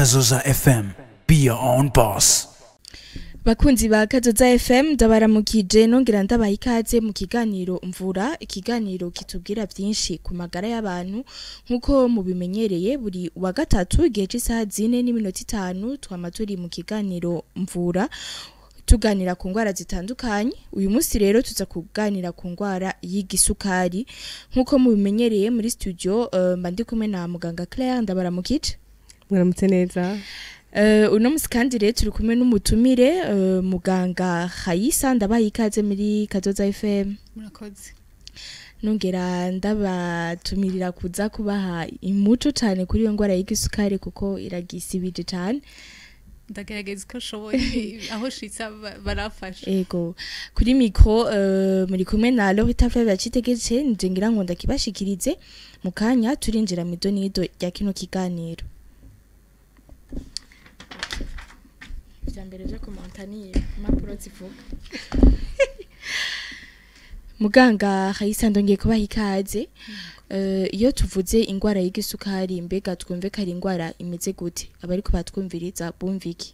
Kazoza FM. Be your own boss. Bakunzi ba Kazoza FM, ndabaramukije nongera ndabaha ikaze mu kiganiro Mvura, ikiganiro kitubwira byinshi ku magara y'abantu. Nkuko mubimenyereye, buri wa gatatu igihe cy'isaha 4:05 twama turi mu kiganiro Mvura, tuganira ku ngwara zitandukanye. Uyu munsi rero tuza kuganira ku ngwara y'igisukari. Nkuko mubimenyereye, muri studio mba ndi kumwe na muganga Claire. Ndabaramukije. Mwaramutse neza. Uno musi kandi rero turi kumwe n'umutumire, muganga Hayisa. Ndabaha ikaze muri Kazoza FM. Murakoze. Nongera ndabatumirira kuza kubaha imuco cane kuri iyo ngwara y'igisukari, kuko iragisibije cane. Ndagerageza uko nshoboye, aho shitsa barafasha. Ego, kuri micro muri kumwe na Lorita Flavia Citegetse. Nje ngira ngo ndakibashikirize. Mu kanya turinjira mu idonido rya kino kiganiro. Ivya mbere vyo kumontanira impapuro zivuga. Muganga Hayisa, ndongeye kubaha ikaze. Iyo tuvuze ingwara y'igisukari, mbega twumve ko ari ingwara imeze gute? Abariko batwumviriza bumva iki?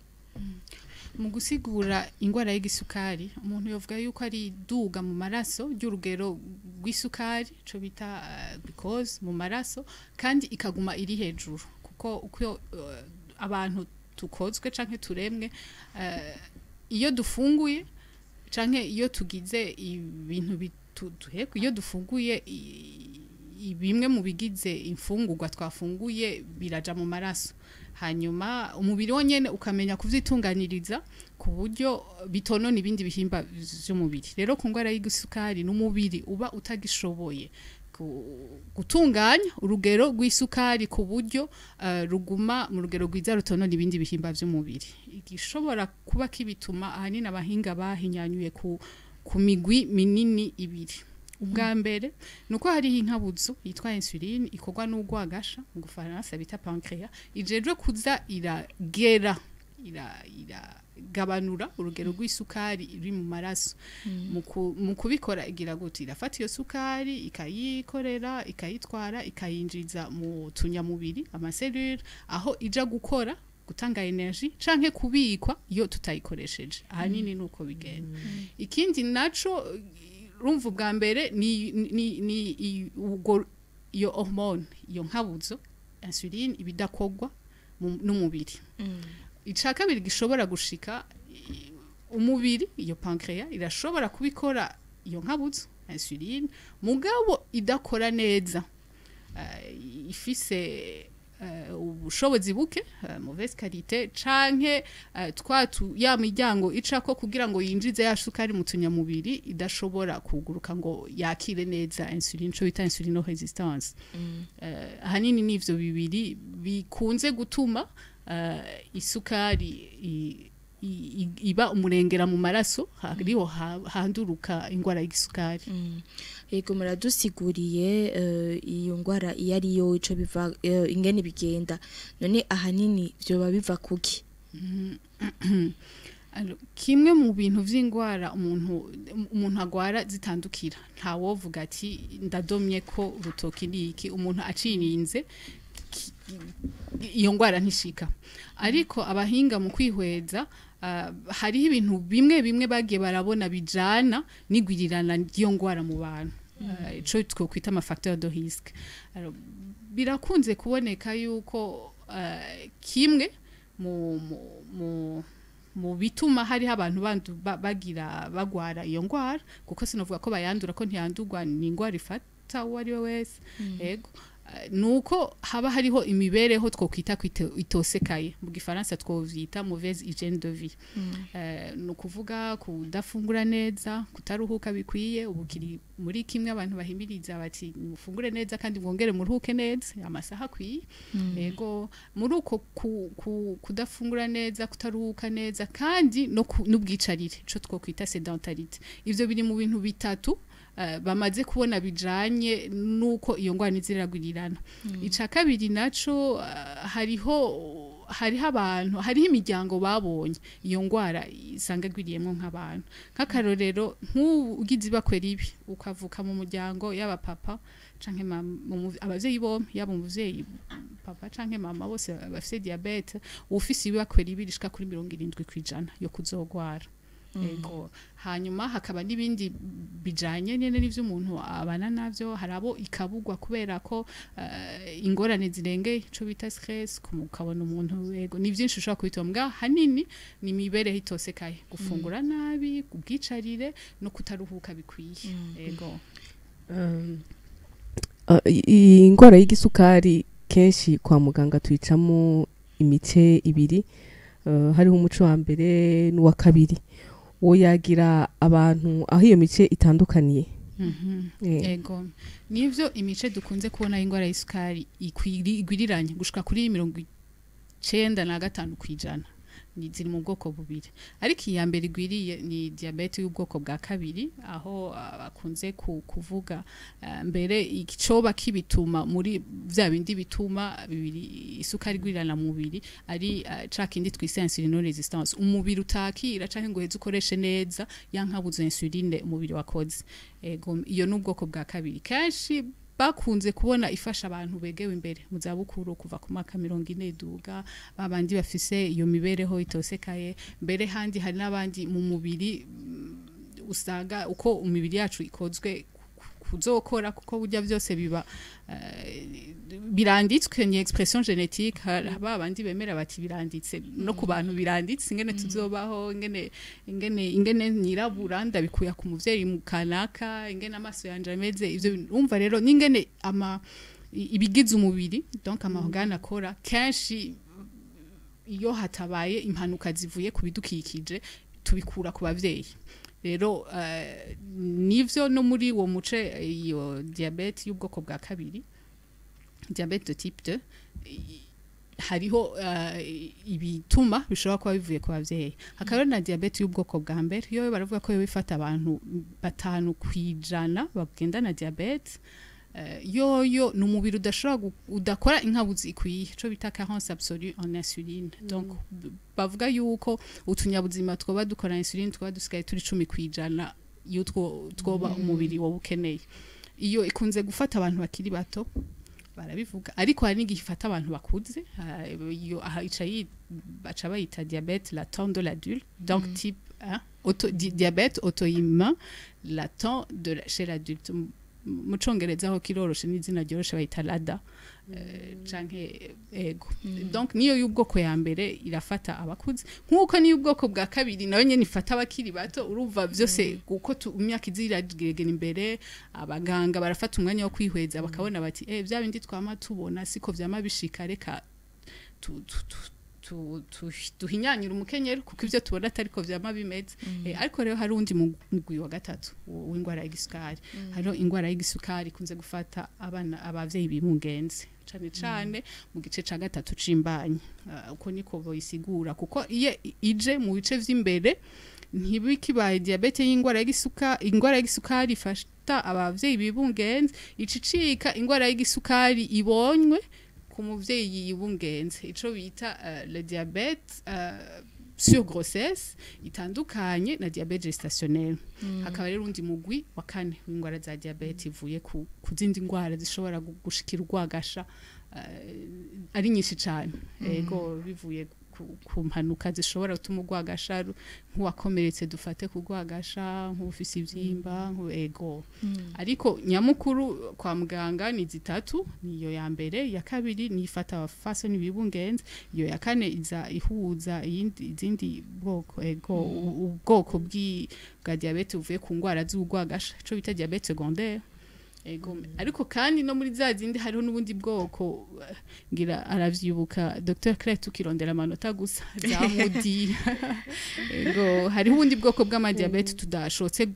Mu gusigura ingwara y'igisukari, umuntu yovuga yuko ari duga mu maraso ry'urugero rw'isukari, ico bita glucose mu maraso, kandi ikaguma iri hejuru, kuko uko abantu tukozwe canke turemwe, iyo dufunguye canke iyo tugize ibintu duhekwa, iyo dufunguye, bimwe mu bigize imfungurwa twafunguye biraja mu maraso, hanyuma umubiri wonyene ukamenya kuvyitunganiriza ku buryo bitonona ibindi bihimba vy'umubiri. Rero ku ngwara y'igisukari, n'umubiri uba utagishoboye gutunganya urugero rw'isukari ku buryo ruguma mu rugero rwiza rutonona ibindi bihimba vy'umubiri. Igishobora kuba kibituma, ahanini abahinga bahinyanyuye ku migwi minini ibiri. Ubwa mbere nuko hariho inkabuzo yitwa insuline ikorwa n'urwagasha, mu Gifaransa bita pancréas, ijejwe kuza iragera iragabanura urugero rw'isukari iri mu maraso. Mu kubikora igira gute? Irafata iyo sukari, ikayikorera, ikayitwara, ikayinjiza mu tunyamubiri, ama cellules, aho ija gukora, gutanga énergie canke kubikwa iyo tutayikoresheje. Ahanini nuko bigenda. Ikindi naco, urumva, ubwa mbere ni ubwo iyo hormone, iyo nkabuzo insuline, ibidakogwa n'umubiri. Ica kabiri gishobora gushika, umubiri, iyo pancréas irashobora kubikora iyo nkabuzo insuline, mugabo idakora neza, ifise ubushobozi buke, mauvaise qualité, canke twatu ya miryango icako kugira ngo yinjize ya sukari mu tunyamubiri idashobora kuguruka ngo yakire neza insuline, ico bita insulino-résistance. Ahanini nivyo bibiri bikunze gutuma isukari iba umurengera mu maraso, hariho handuruka ingwara y'igisukari. Yego, muradusiguriye iyo ngwara iyo ariyo, ico biva, ingene bigenda. None ahanini vyoba biva kuki? Alors, kimwe mu bintu vy'ingwara umuntu agwara zitandukira, ntawovuga ati ndadomye ko urutoki ni iki. Umuntu acirinze iyo ngwara ntishika. Ariko abahinga mu kwihweza, hariho ibintu bimwe bimwe bagiye barabona bijana n'igwirirana ry'iyo ngwara mu bantu, ico twokwita ama facteur de risque. Alors, birakunze kuboneka yuko kimwe mu bituma hariho abantu bagira bagwara iyo ngwara, kuko sinovuga ko bayandura, ko ntiyandurwa, ni ingwara ifata uwo ari we wese, yego, nuko haba hariho imibereho twokwita ko itosekaye, mu Gifaransa twovyita mauvaise hygiène de vie. Ni ukuvuga kudafungura neza, kutaruhuka bikwiye. Ubu kiri muri kimwe abantu bahimiriza bati mufungure neza kandi mwongere muruhuke neza amasaha akwiye. Yego, muri uko kudafungura neza, kutaruhuka neza, kandi no n'ubwicarire, ico twokwita sédentarité, ivyo biri mu bintu bitatu bamaze kubona bijanye nuko iyo ngwara iziragwirirana. Ica kabiri naco, hariho Hariho abantu, hariho imiryango babonye iyo ngwara isanga igwiriyemwo nk'abantu. Nk'akarorero, nk'ubu ugize ibakwe ribi ukavuka mu muryango, yaba papa canke mama, abavyeyi bompi, yaba umuvyeyi papa canke mama, bose bafise diabète, ufise ibakwe ribi rishika kuri 70% yo kuzogwara. Ego. Hanyuma hakaba n'ibindi bijanye nyene n'ivyo umuntu abana navyo. Hari abo ikabugwa kubera ko ingorane zirengeye, ico bita stress, ukabona umuntu, ego, ni byinshi ushobora kubituma. Mbwa hanini ni imibereho itosekaye, gufungura nabi, ubwicarire no kutaruhuka bikwiye. Ego. Iyi ndwara y'igisukari kenshi kwa muganga tuyicamo imice ibiri. Hariho umuco wa mbere n'uwa kabiri. Uwo yagira abantu aho iyo mice itandukaniye? Ego, nivyo, imice dukunze kubona y'ingwara y'isukari igwiriranye gushika kuri 95% ni ziri mu bwoko bubiri, ariko iya mbere igwiriye ni diabète y'ubwoko bwa kabiri, aho bakunze kuvuga mbere icoba kibituma muri vya bindi bituma bibiri isukari igwirirana mu mubiri ari ca kindi twise insulino-résistance, umubiri utakira canke ngo uheze ukoreshe neza ya nkabuzo insuline umubiri wakoze. Ego, iyo n'ubwoko bwa kabiri kenshi bakunze kubona ifasha abantu begewe imbere mu zabukuru, kuva ku mwaka 40 iduga, babandi bafise iyo mibereho itosekaye. Mbere handi hari n'abandi mu mubiri usanga uko imibiri yacu ikozwe kuzokora, kuko burya byose biba biranditswe, ni expression génétique. Hari babandi bemera bati biranditse no ku bantu, biranditse ingene tuzobaho, ingene nyirabura ndabikuya ku muvyeyi mu kanaka, ingene amaso yanje ameze, ivyo bintu. Umva rero n'ingene ama ibigize umubiri, donc ama organes akora, kenshi iyo hatabaye impanuka zivuye ku bidukikije tubikura ku bavyeyi. Rero nivyo, no muri uwo muce iyo diabète y'ubwoko bwa kabiri, diabète de type 2, hariho ibituma bishobora kuba bivuye ku bavyeyi. Hakaba na diabète y'ubwoko bwa mbere, yo baravuga ko yo ifata abantu 5% bagendana diabète. Yoyo ni umubiri udashobora udakora inkabuzi ikwiye, ico bita carence absolue en insuline. Donc bavuga yuko utunyabuzima twoba dukora insuline twoba dusigaye turi 10% y'utwo twoba umubiri woba ukeneye. Iyo ikunze gufata abantu bakiri bato, barabivuga, ariko hari n'igihe ifata abantu bakuze. Iyo aha ica baca bayita diabète latent de l'adulte, donc type 1 diabète auto-immun latent chez l'adulte. Mu congereza aho kiroroshe, n'izina ryoroshe, bayita LADA canke, ego. Donc niyo y'ubwoko ya mbere irafata abakuze, nk'uko niyo ubwoko bwa kabiri nayo nyene ifata abakiri bato. Urumva vyose kuko imyaka iza iragenda imbere, abaganga barafata umwanya wo kwihweza, bakabona bati vya bindi twama tubona siko vyama bishika, reka duhinyanyura umukenyero, kuko ivyo tubona atariko vyama bimeze. Ariko rero hari undi mugwi wa gatatu w'ingwara y'igisukari. Hariho ingwara y'igisukari ikunze gufata abana abavyeyi bimungenze cane cane mu gice ca gatatu c'imbanyi. Uko niko boyisigura, kuko iyo ije mu bice vy'imbere ntibikibaye diabète y'ingwara y'igisuka, ingwara y'igisukari ifata abavyeyi bibungenze, icicika ingwara y'igisukari ibonywe ku muvyeyi yibungenze, ico bita le diabète sur grossesse, itandukanye na diabète gestationnelle. Hakaba rero undi mugwi wa kane w'ingwara za diabète ivuye ku zindi ngwara zishobora gushikira urwagasha, ari nyinshi cane. Ego, bivuye ku mpanuka zishobora gutuma urwagasha nk'uwakomeretse, dufate ku rwagasha, nk'ufise ivyimba, ego. Ariko nyamukuru kwa muganga ni zitatu: niyo ya mbere, iya kabiri ni ifata abafasoni bibungenze, iyo ya kane iza ihuza iyindi izindi bwoko, ego, ubwoko bwa diabète buvuye ku ngwara z'urwagasha, ico bita diabète secondaire. Ego, ariko kandi no muri za zindi hariho n'ubundi bwoko, ngira aravyibuka Dr Claire, tukirondera amanota gusa za mudi. Ego, hariho ubundi bwoko bw'amadiabète tudashotse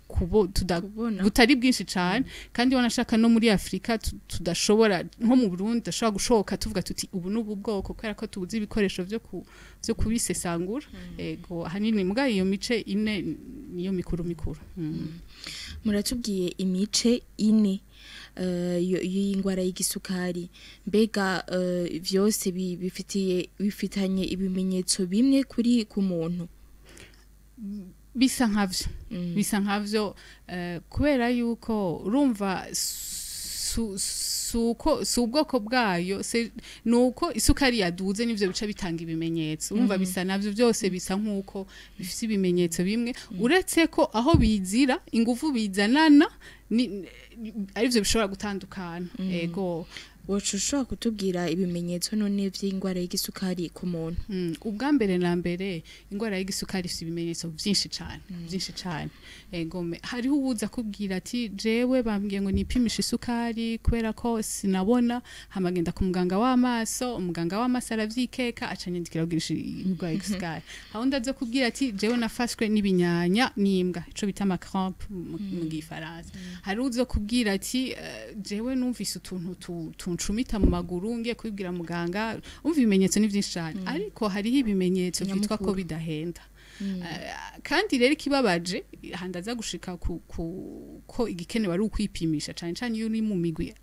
kubona butari bwinshi cyane, kandi wanashaka no muri Afrika tudashobora, nko mu Burundi tudashobora gushoka tuvuga tuti ubu n'ubu bwoko, kubera ko tubuze ibikoresho vyo kubisesangura. Ego, ahanini muga iyo mice ine niyo mikuru mikuru. Muratubwiye imice ine. Y'indwara y'igisukari, mbega vyose bifitanye ibimenyetso bimwe kuri ku muntu? Bisa nkavyo, bisa nkavyo, kubera yuko urumva suko si ubwoko bwayo, nuko isukari yaduze nivyo bica bitanga ibimenyetso. Urumva bisa navyo byose, bisa nkuko bifise ibimenyetso bimwe, uretse ko aho bizira ingufu bizanana arivyo bishobora gutandukana, ego. Woca ushobora kutubwira ibimenyetso none vy'indwara y'igisukari ku muntu? Ubwa mbere na mbere, ingwara y'igisukari ifite ibimenyetso byinshi cyane, byinshi cyane. Egome, hariho uwuza kubwira ati: "Jewe bambwiye ngo nipimishe isukari kubera ko sinabona." Hamagenda ku muganga w'amaso, umuganga w'amaso aravyikeka, aca anyandikira kugirisha indwara y'igisukari. Aho ndaza kubwira ati: "Jewe nafashwe n'ibinyanya n'imbwa", ico bita ama crampes mu gifaransa. Hari uza kubwira ati: "Jewe numvise utuntu tuncumita mu maguru, ngiye kubibwira muganga." Umva, ibimenyetso ni byinshi cyane, ariko hariho ibimenyetso byitwa ko Nyamukuru. bidahenda. Kandi rero ikibabaje handaza gushika ku ko igikenewe ari ukwipimisha, cyane cyane iyo uri mu migwi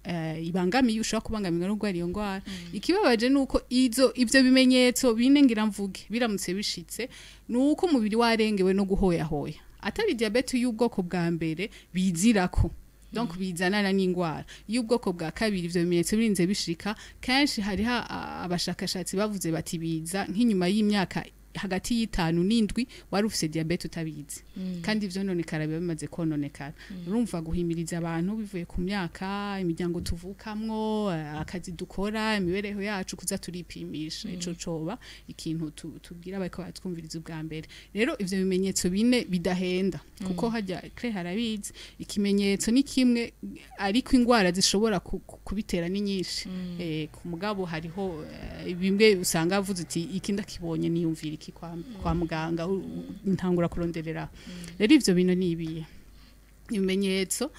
ibangamiye, ushobora kubangamirwa no kurwara iyo ndwara. Ikibabaje ni uko ivyo bimenyetso bine ngira mvuge biramutse bishitse, ni uko umubiri warengewe no guhoyahoya, atari diabète y'ubwoko bwa mbere bizirako, donc bizanana n'indwara y'ubwoko bwa kabiri. Ivyo bimenyetso birinze bishika kenshi, hariho abashakashatsi bavuze bati biza nk'inyuma y'imyaka hagati y'5 n'iyindwi wari ufise diabète utabizi, kandi ivyononekara biba bimaze kononekara. Urumva, guhimiriza abantu bivuye ku myaka, imiryango tuvukamwo, akazi dukora, imibereho yacu, kuza turipimisha, ico coba ikintu tubwira abariko baratwumviriza ubwa mbere. Rero ivyo bimenyetso bine bidahenda, kuko hajya Claire harabizi, ikimenyetso ni kimwe ariko ingwara zishobora kubitera ni nyinshi. Ku mugabo hariho bimwe usanga avuze uti: "Iki ndakibonye niyumvira iki kwa muganga, ntangura kuronderera." Rero ivyo bintu ni ibiye ibimenyetso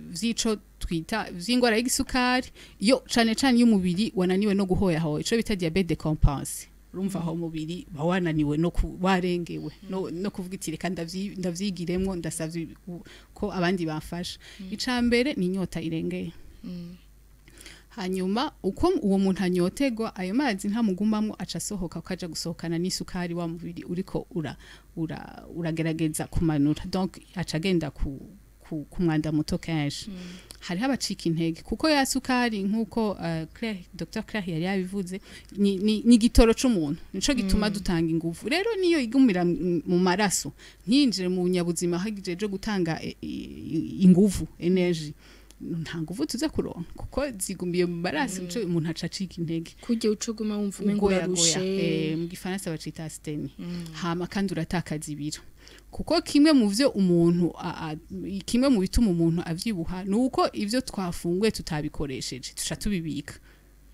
vy'ico twita vy'ingwara y'igisukari, iyo cane cane iyo umubiri wananiwe no guhoyahoya, ico bita diabète décompensée. Urumva aho umubiri uba wananiwe no warengewe no kuvuga iti: "Reka ndavyigiremwo, ndasavye ko abandi bamfasha." Ica mbere ni inyota irengeye. Hanyuma uko uwo muntu anyotegwa, ayo mazi ntamugumamwo, aca asohoka, ukaja gusohokana n'isukari wa mubiri uriko ura ura uragerageza kumanura, donc aca agenda ku mwanda muto. Kenshi hariho abacika intege kuko ya sukari, nk'uko Claire, Dr Claire yari yabivuze, ni igitoro c'umuntu, nico gituma dutanga ingufu. Rero niyo igumira mu maraso, ntiyinjire mu nyabuzima hagijeje gutanga inguvu, énergie, nta nguvu tuza kuronka kuko zigumiye mu maraso. Nico umuntu aca acika intege. Kurya uco uguma wumva umengo Ugoyagoya. urarushe. Mu gifaransa bacita asthénie. Hama kandi uratakaza ibiro, kuko kimwe mu vyo umuntu kimwe mu bituma umuntu avyibuha ni uko ivyo twafunguye tutabikoresheje, tuca tubibika,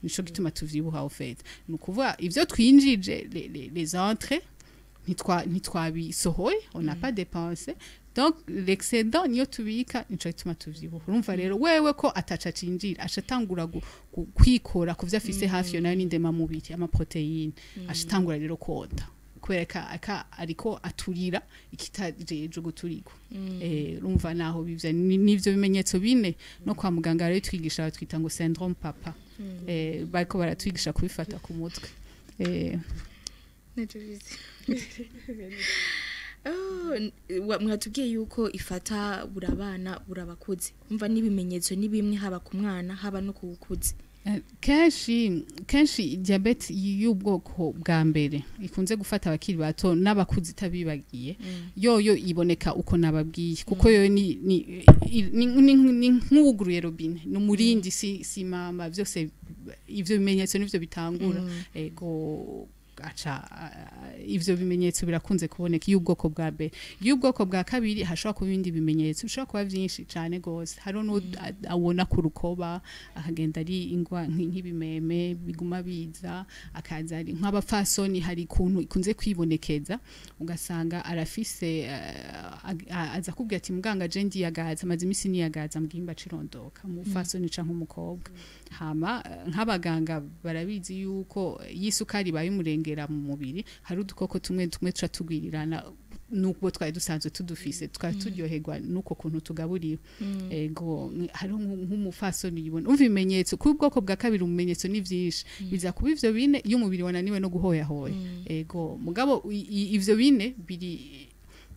nico gituma tuvyibuha. Au fait, ni ukuvuga ivyo twinjije, les entrées, ntitwabisohoye, on n'a pas dépensé, donc l'excédent niyo tubika, nico gituma tuvyibuha. Urumva rero wewe ko ataca cinjira, aca atangura kwikora ku vyo afise hafi, yo nayo n'indema mubiri, ama protéines, aca atangura rero konda kubera ka ariko aturira ikitajeje guturigwa. Urumva naho bivya nivyo bimenyetso bine. No kwa muganga rero twigisha, batwita ngo syndrome papa, bariko baratwigisha kubifata ku mutwe. Natubizi. Oh, mwatubwiye yuko ifata burabana burabakuze, umva n'ibimenyetso ni bimwe haba ku mwana haba no ku bukuze. Kenshi diabète y'ubwoko bwa mbere ikunze gufata abakiri bato n'abakuze itabibagiye. Yoyo iboneka uko nababwiye, kuko yoyo ni nk'uwuguruye robine, ni umurindi, si mama byose ivyo bimenyetso nivyo bitangura. Ego, aca ivyo bimenyetso birakunze kuboneka iyo ubwoko bwa mbere. Iyo ubwoko bwa kabiri, hashobora kuba ibindi bimenyetso, bishobora kuba vyinshi cane gose. Hariho n'uwo abona ku rukoba akagenda ari ingwa nk'ibimeme biguma biza, akaza ari nk'abapfasoni. Hari ikuntu ikunze kwibonekeza, ugasanga arafise aza kubwira ati: "Muganga, je ndiyagaza, amaze imisi niyagaza mu gihimba cirondoka", umupfasoni canke umukobwa. Hama nk'abaganga barabizi yuko iyo isukari ibaye umurengera mu mubiri, hari udukoko tumwe tumwe tuca tugwirirana. Nubwo twari dusanzwe tudufise, twari turyoherwa n'uko kuntu tugaburiwe. Ego, hariho nk'umufasoni yibona, umva ibimenyetso ku bwoko bwa kabiri, ibimenyetso ni vyinshi, biza kuba ivyo bine iyo umubiri wananiwe no guhoyahoya. Ego, mugabo ivyo bine biri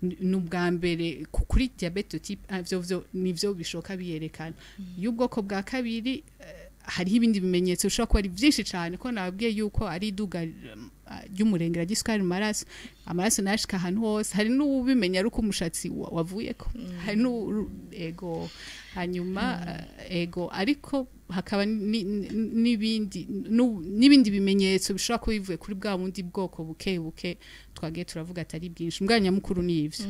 ni ubwa mbere kuri diabète type 1, vyo nivyo bishoka biyerekana. Iyo ubwoko bwa kabiri, hariho ibindi bimenyetso bishobora kuba ari byinshi cyane, ko nababwiye yuko ari iduga ry'umurengera ry'isukari mu maraso, amaraso nashika ahantu hose. Hari n'uwubimenya ari uko umushatsi wavuyeko, hari n'u ego, hanyuma ego, ariko hakaba n'ibindi bimenyetso bishobora kuba bivuye kuri bwa bundi bwoko buke buke twagiye turavuga, atari bwinshi. Mbwa nyamukuru ni ivyo.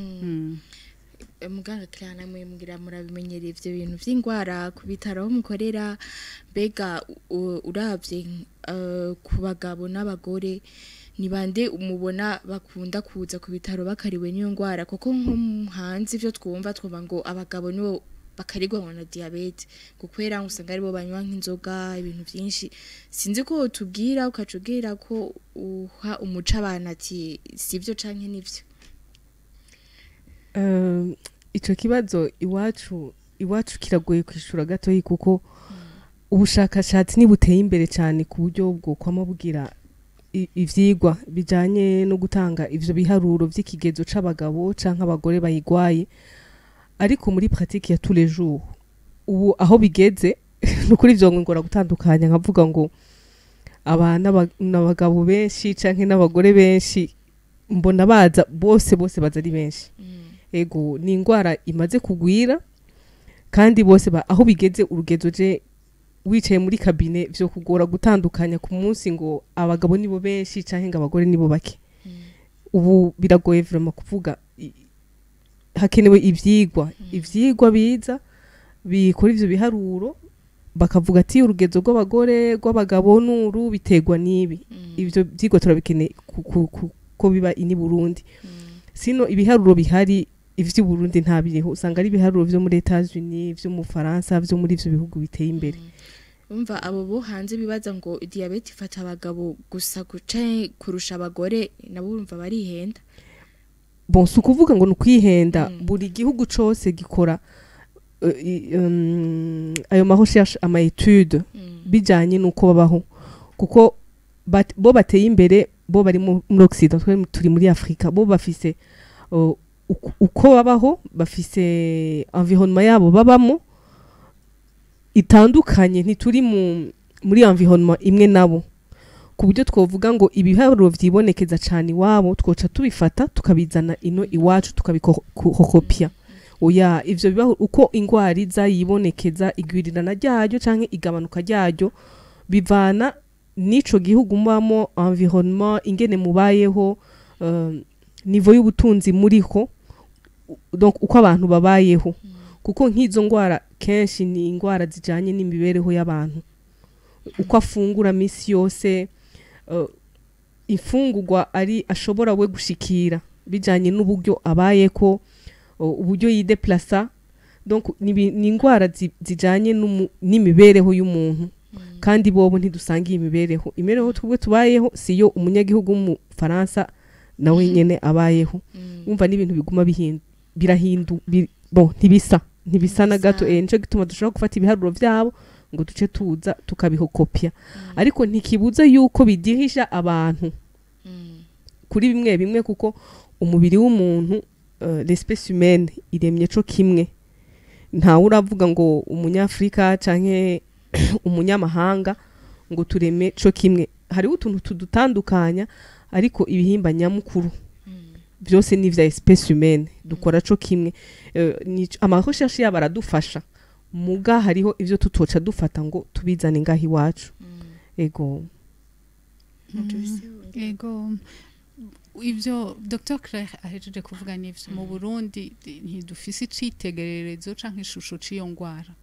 Muganga Claire, namwe mugira murabimenyereye ivyo bintu vy'ingwara ku bitaro aho mukorera. Mbega uravye ku bagabo n'abagore, ni bande umubona bakunda kuza ku bitaro bakariwe n'iyo ngwara? Kuko nko hanze ivyo twumva ngo abagabo nibo bakarigwa ngo na diabète, kukwera ngo usanga aribo banywa nk'inzoga, ibintu vyinshi. Sinzi ko wotubwira, ukacubwira ko uha umuco abantu ati sivyo canke nivyo. Ico kibazo iwacu kiragoye kwishura gatoyi, kuko ubushakashatsi ntibuteye imbere cyane ku buryo bwokwama bugira ivyigwa bijanye no gutanga ivyo biharuro vy'ikigezo c'abagabo canke abagore bayigwaye. Ariko muri pratique ya tous les jours, ubu aho bigeze, nukuri ivyo ngora gutandukanya nkavuga ngo aba n'abagabo benshi canke n'abagore benshi. Mbona baza bose, bose baza ari benshi. Ego, ni ingwara imaze kugwira kandi bose aho bigeze, urugezo je wicaye muri cabinet vyo kugora gutandukanya ku munsi ngo abagabo nibo benshi canke ngo abagore nibo bake. Ubu biragoye vraiment kuvuga. Hakenewe ivyigwa biza bikora ivyo biharuro, bakavuga ati urugezo rw'abagore, rw'abagabo nuru, biterwa n'ibi. Ivyo vyigwa turabikeneye ko biba ini Burundi. Sino ibiharuro bihari ivy'i Burundi nta biriho, usanga ari ibiharuro vyo muri Etats-Unis, vyo mu Faransa, vyo muri ivyo bihugu biteye imbere. Umva, abo bo hanze bibaza ngo diabète ifata abagabo gusa guca kurusha abagore, nabo urumva barihenda. Bon, si ukuvuga ngo ni ukwihenda. Buri gihugu cose gikora ayo ma recherche, ama étude bijanye n'uko babaho, kuko bo bateye imbere, bo bari muri Occident, twe turi muri Afrika. Bo bafise uko babaho, bafise environnement yabo babamo itandukanye, ntituri muri environnement imwe nabo, ku buryo twovuga ngo ibiharuro vyibonekeza cane iwabo twoca tubifata tukabizana ino iwacu tukabikopia. Oya, ivyo bibaho uko ingwara iza yibonekeza, igwirirana ryayo canke igabanuka ryayo bivana n'ico gihugu mubamo, environnement ingene mubayeho, niveau y'ubutunzi muriho, donc uko abantu babayeho, kuko nk'izo ngwara kenshi ni ingwara zijanye n'imibereho y'abantu, uko afungura misi yose, imfungurwa ari ashobora we gushikira bijanye n'uburyo abayeko, uburyo yideplasa. Donc ni ingwara zijanye n'imibereho y'umuntu, kandi bobo ntidusangiye imibereho. Imibereho twebwe tubayeho siyo umunyagihugu w'umufaransa nawe nyene abayeho. Umva, n'ibintu biguma birahindu bon, ntibisa na gato. Ntibisa. Nico gituma dushobora gufata ibiharuro vyabo ngo duce tuza tukabihokopya, ariko ntikibuza yuko bidihisha abantu kuri bimwe bimwe, kuko umubiri w'umuntu, l'espèce humaine iremye co kimwe. Ntawe uravuga ngo umunyafrika canke umunyamahanga ngo tureme co kimwe. Hariho utuntu tudutandukanya, ariko ibihimba nyamukuru byose ni vya espèce humaine, dukora co kimwe. Ama recherche yabo aradufasha, muga hariho ivyo tutoca dufata ngo tubizane ngaho iwacu. Ego. Ego, ivyo Dr Claire ahejeje kuvuga nivyo. Mu Burundi ntidufise icitegererezo canke ishusho c'iyo ngwara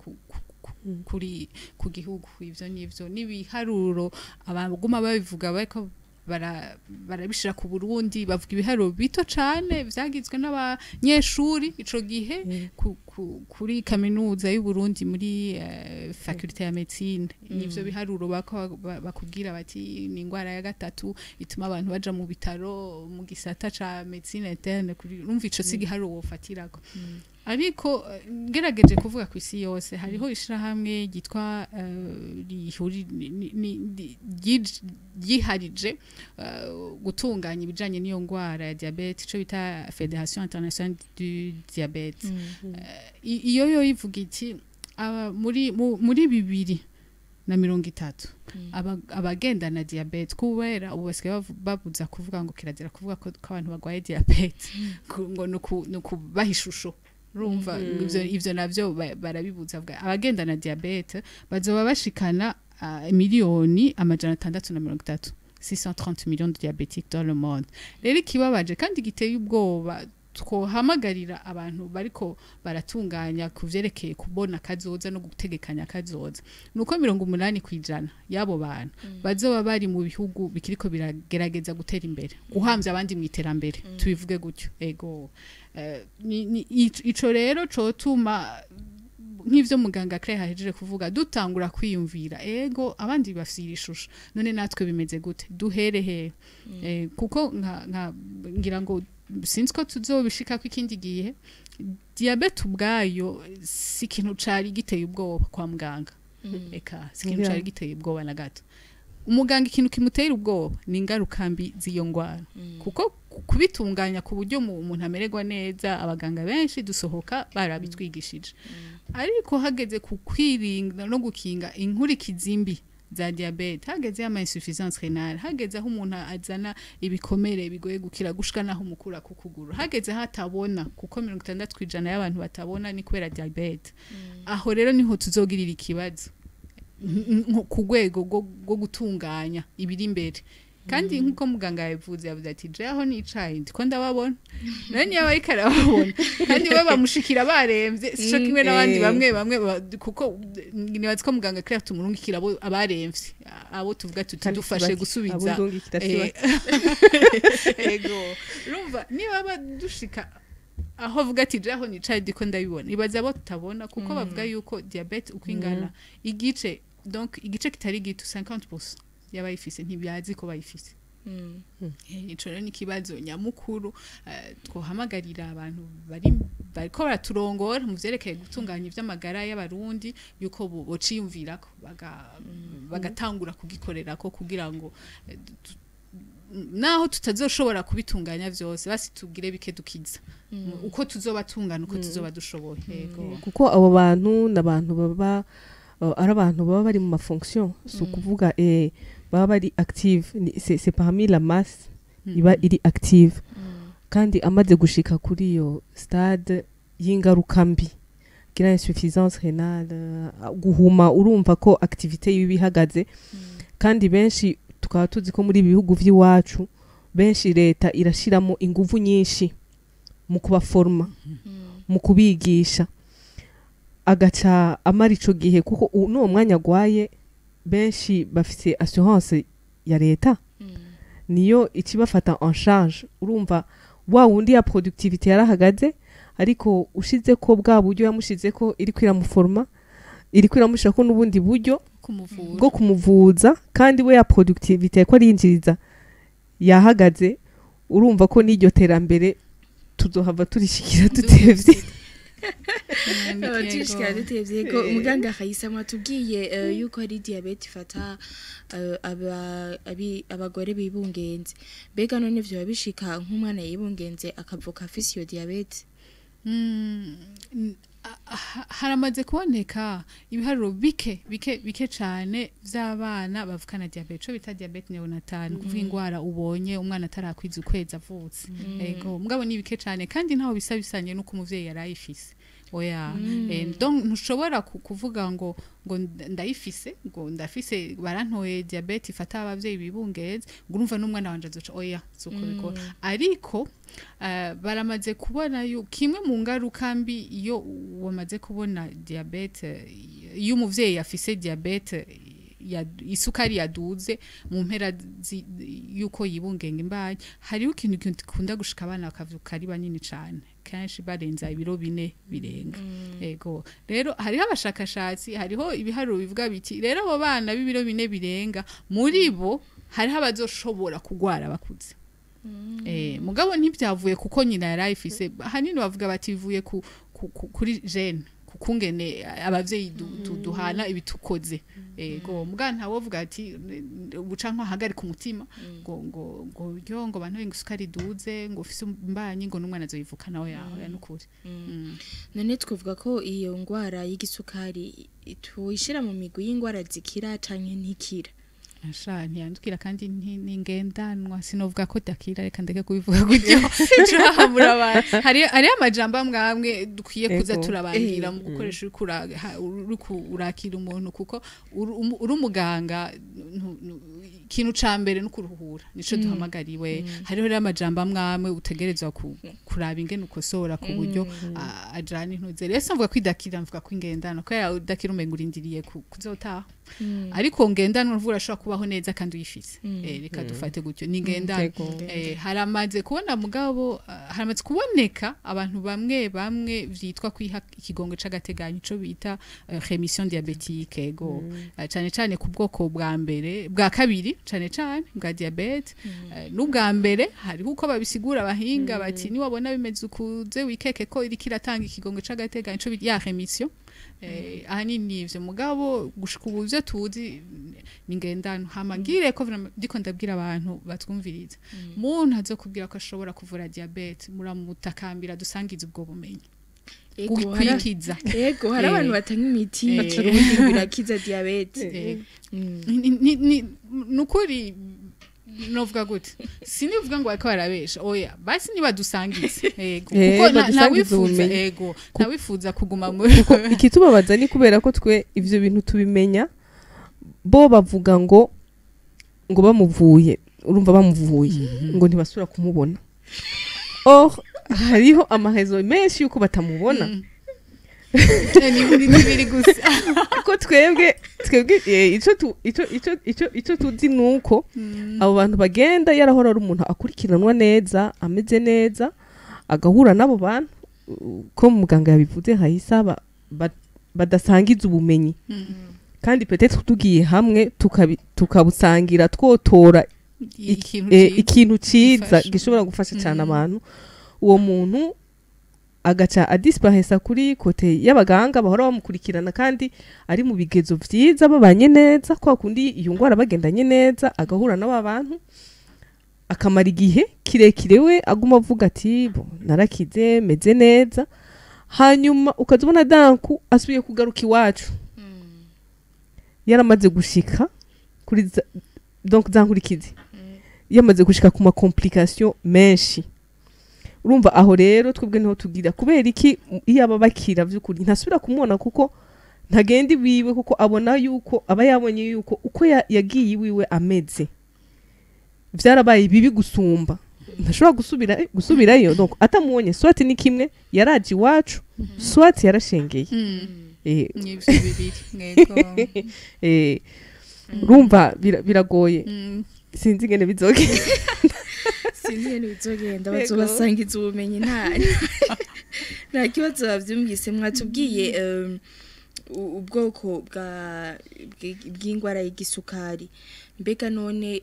kuri ku gihugu. Ivyo nivyo n'ibiharuro abaguma babivuga bariko. Barabishira ku Burundi, bavuga ibiharuro bito cane vyagizwe n'abanyeshuri ico gihe kuri kaminuza y'u Burundi muri faculté ya médecine. Nivyo biharuro bakubwira bati ni ingwara ya gatatu ituma abantu baja mu bitaro mu gisata ca médecine interne. Kuri urumva ico si igiharuro wofatirako. Ariko ngerageje kuvuga ku isi yose, hariho ishirahamwe ryitwa ryiharije gutunganya ibijanye n'iyo ngwara ya diabète, ico bita Fédération Internationale du Diabète. Iyo yo ivuga iti muri 2030 abagendana diabète, kubera ubu basigaye babuza kuvuga ngo kirazira kuvuga ko abantu barwaye diabète, ngo nukubaha ishusho, urumva ivyo navyo barabibuza. Bavuga abagendana diabète bazoba bashikana 630 miliyoni, 630 millions de diabétiques dans le monde. Rero ikibabaje kandi giteye ubwoba twohamagarira abantu bariko baratunganya ku vyerekeye kubona kazoza no gutegekanya kazoza, nuko 80% y'abo bantu bazoba bari mu bihugu bikiriko biragerageza gutera imbere, guhamvya abandi mu iterambere, tubivuge gutyo. Ego, ico rero cotuma nk'ivyo muganga Claire ahejeje kuvuga, dutangura kwiyumvira: ego, abandi bafise ishusho, none natwe bimeze gute? Duhere he? Kuko nka ngira ngo sinzi ko tuzobishikako ikindi gihe, diabète ubwayo si ikintu cari giteye ubwoba kwa muganga. Eka, si ikintu cari giteye ubwoba na gato. Umuganga ikintu kimutera ubwoba ni ingaruka mbi z'iyo ngwara, kuko kubitunganya ku buryo umuntu amererwa neza, abaganga benshi dusohoka barabitwigishije. Ariko hageze ku kwirinda no gukinga inkurikizi mbi za diabète, hageze ama insuffisance rénale, hageze aho umuntu azana ibikomere bigoye gukira gushika naho umukura ku kuguru, hageze aho atabona, kuko 60% y'abantu batabona ni kubera diabète, aho rero niho tuzogirira ikibazo ku rwego rwo gutunganya ibiri imbere. Kandi nk'uko muganga yabivuze, yavuze ati je aho nicaye ndiko ndababona. Nawe niyo ariko arababona, kandi we bamushikira baremvye, sico kimwe n'abandi bamwe bamwe kuko nibaza ko muganga Claire tumurungikira abo abaremvye, abo tuvuga tuti Kandi dufashe si bake. gusubiza. Abo ndungikira si bake. Ego, urumva niba badushika aho avuga ati je aho nicaye ndiko ndabibona, ibaza abo tutabona, kuko bavuga yuko diabète uko ingana, igice, donc igice kitari gito, 50% y'abayifise ntibazi ko bayifise. Ico rero ni ikibazo nyamukuru twohamagarira abantu bariko baraturongora mu vyerekeye gutunganya ivy'amagara y'abarundi yuko bociyumvirako bagatangura kugikorerako, kugira ngo naho tutazoshobora kubitunganya vyose, basi tugire bike dukiza uko tuzoba tungana, uko tuzoba dushoboye. Yego. Kuko abo bantu ni abantu baba ari abantu baba bari mu ma fonction, si ukuvuga baba bari active. C'est parmi la masse iba iri active. Kandi amaze gushika kuri iyo stade y'ingaruka mbi, gira insuffisance rénale, guhuma, urumva ko activité yiwe ihagaze. Kandi benshi tukaba tuzi ko muri ibi bihugu vy'iwacu benshi leta irashiramo inguvu nyinshi mu kubaforma, mu kubigisha, agaca amara ico gihe, kuko n'uwo mwanya agwaye benshi bafise assurance ya leta, niyo ikibafata en charge. Urumva wa wundi ya productivité yarahagaze, ariko ushize ko bwa buryo yamushize ko iriko iramuforma, iriko iramushirako n'ubundi buryo kumuvura bwo kumuvuza, kandi we ya productivité ko arinjiriza yahagaze. Urumva ko n'iryo terambere tuzohava turishikira dutevye. Turishikira dutevye ko muganga Raisa mwatubwiye yuko ari diabète ifata abagore bibungenze. Mbega none vyoba bishika nk'umwana yibungenze akavuka afise iyo diabète? Haramaze kuboneka ibiharuro bike bike bike cane vy'abana bavukana diabète, ico bita diabète néonatale, kuvuga ingwara ubonye umwana atarakwiza ukwezi avutse. Ego, mugabo ni bike cane, kandi ntaho bisa bisanye nuko umuvyeyi yarayifise, oya. Donc ntushobora kuvuga ngo ndayifise, ngo ndafise, barantoye diabète ifata abavyeyi bibungeze, ngo urumva n'umwana wanje azoca, oya, suko bikora. Ariko baramaze kubona kimwe mu ngaruka mbi iyo wamaze kubona diabète, iyo umuvyeyi afise diabète. isukari yaduze mu mpera yuko yibungenga imbanyi, hariho ikintu gikunda gushika abana bakavyuka ari banini cane, kenshi barenza ibiro 4 birenga. Ego rero hariho abashakashatsi, hariho ibiharuro bivuga biti rero abo bana b'ibiro 4 birenga muri bo hariho abazoshobora kugwara bakuze. Mugabo ntibyavuye kuko nyina yarayifise, hanini bavuga bati bivuye kuri gene, kukungene abavyeyi duhana ibitukoze. Ego muga ntawovuga ati ubuca nko hagarika umutima ngo ngo ngo ryo ngo bantu isukari duze ngo ufise imbanyi ngo n'umwana azoyivuka nawe yaho ya nukuri. None twavuga ko iyo ngwara y'igisukari tuyishira mu migwi y'ingwara zikira canke ntikira? Asha ntiyandukira kandi ningendanwa, sinovuga ko dakira, reka ndeke kubivuga gutyo turahamura abantu. Hari amajambo amwe dukwiye kuza turabangira mu gukoresha uri urakira umuntu, kuko uri umuganga ikintu ca mbere no kuruhura nico duhamagariwe. Hariho rero amajambo amwe utegerezwa kuraba ingene ukosora ku buryo ajana intuze. Rero mvuga ko idakira, mvuga ko ingendanwa, kubera udakira umenga urindiriye kuzotaha, ariko ngendanwa uvuga urashobora kubaho neza kandi uyifise. Reka dufate gutyo ni ngendanwa. Haramaze kubona mugabo, haramaze kuboneka abantu bamwe bamwe vyitwa kwiha ikigongo c'agateganyo, ico bita rémission diabétique. Ego cane cane ku bwoko bwa mbere, bwa kabiri, cane cane bwa diabète n'ubwa mbere. Hariho uko babisigura abahinga bati niwabona bimeze ukuze wikeke ko iriko iratanga ikigongo c'agateganyo, ico bita ya rémission. Ahanini ivyo, mugabo gushika ubu ivyo tuzi ni ngendano. Hama ngire ko ndiko ndabwira abantu batwumviriza, muntu azokubwira ko ashobora kuvura diabète muramutakambira dusangize ubwo bumenyi kwikiza. Ego hari abantu batanga imiti y'ikirundi birakiza diabète. Nukuri novuga gute, sinivuga ngo bariko barabesha, oya basi nibadusangize. Ego kuko nawifuza, ego nawifuza kuguma muri ikitubabaza ni kubera ko twe ivyo bintu tubimenya bo bavuga ngo bamuvuye, urumva bamuvuye ngo ntibasubira kumubona. Or hariho amahezo menshi yuko batamubona. Ni gusa ko twebwe ico tuzi nuko abo bantu bagenda yarahora ari umuntu akurikiranwa neza, ameze neza, agahura nabo bantu ko muganga yabivuze hayisaba badasangiza ubumenyi. Kandi peut-être tugiye hamwe tukabusangira twotora ikintu ciza gishobora gufasha cyane abantu. Uwo muntu agaca adisparesa kuri kote y'abaganga bahora bamukurikirana kandi ari mu bigezo vyiza, babanye neza, kwa kundi iyo ngwara bagendanye neza, agahura n'aba bantu akamara igihe kirekire we aguma avuga ati bo narakize meze neza. Hanyuma ukazubona danku asubiye kugaruka iwacu yaramaze gushika kuri donc zankurikize yamaze gushika ku ma complication menshi. Urumva aho rero twebwe niho tugira kubera iki iyo aba bakira vy'ukuri ntasubira kumubona kuko ntagenda iwiwe, kuko abona yuko aba yabonye yuko uko yagiye iwiwe ameze vyarabaye bibi gusumba, ntashobora gusubirayo. Donc atamubonye soit ni kimwe yaraje iwacu, soit yarashengeye. N'ivyo bibiri mwego. Urumva biragoye. Sinzi ingene bizogenda. Sinzi ingene bizogenda, bazobasangiza ubumenyi nta kibazo bavyumvise. Mwatubwiye ubwoko bw'ingwara y'igisukari, mbega none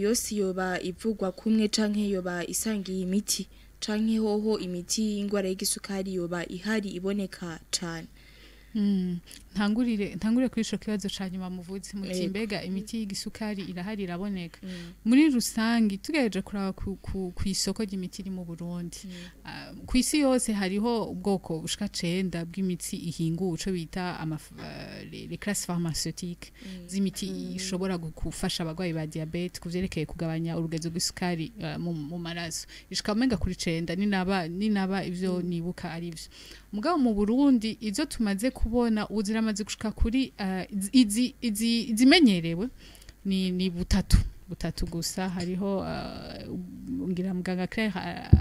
yose yoba ivugwa kumwe canke yoba isangiye imiti, canke hoho imiti y'ingwara y'igisukari yoba ihari iboneka cane? Ntangurire kuri ico kibazo ca nyuma muvuze muti mbega imiti y'igisukari irahari iraboneka. Muri rusangi tugereje kuraba ku isoko ry'imiti iri mu Burundi, ku isi yose hariho ubwoko bushika 9 bw'imiti ihinguwe, ico bita les classes pharmaceutiques z'imiti ishobora gufasha abagwayi ba diabète kuvyerekeye kugabanya urugezo rw'isukari mu maraso, ishika umenga kuri 9 ninaba ivyo nibuka ari ivyo. Mugabo mu Burundi izo tumaze kubona uziramaze gushika kuri izimenyerewe ni butatu gusa. Hariho Ngira muganga Claire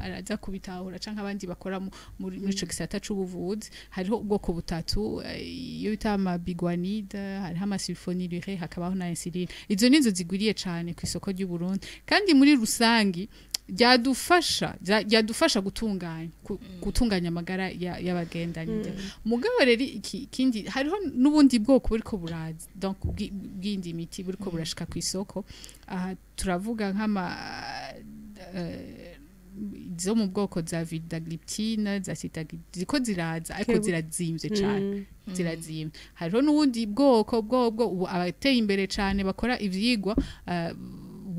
araza kubitahura canke abandi bakora muri ico gisata c'ubuvuzi. Hariho ubwoko butatu, iyo bita ama biguanide, hariho ama sulfonyluréa, hakabaho na insuline. Izo nizo zigwiriye cane ku isoko ry'u Burundi, kandi muri rusangi byadufasha gutunganya amagara y'abagendanye. Mugabo rero ikindi, hariho n'ubundi bwoko buriko buraza, donc bw'indi miti buriko burashika ku isoko. Aha turavuga nk'ama zo mu bwoko za vildagliptine, za sitagliptine, ziko ziraza ariko zirazimvye cane, zirazimvye. Hariho n'ubundi bwoko bwobwo ubu abateye imbere cane bakora ivyigwa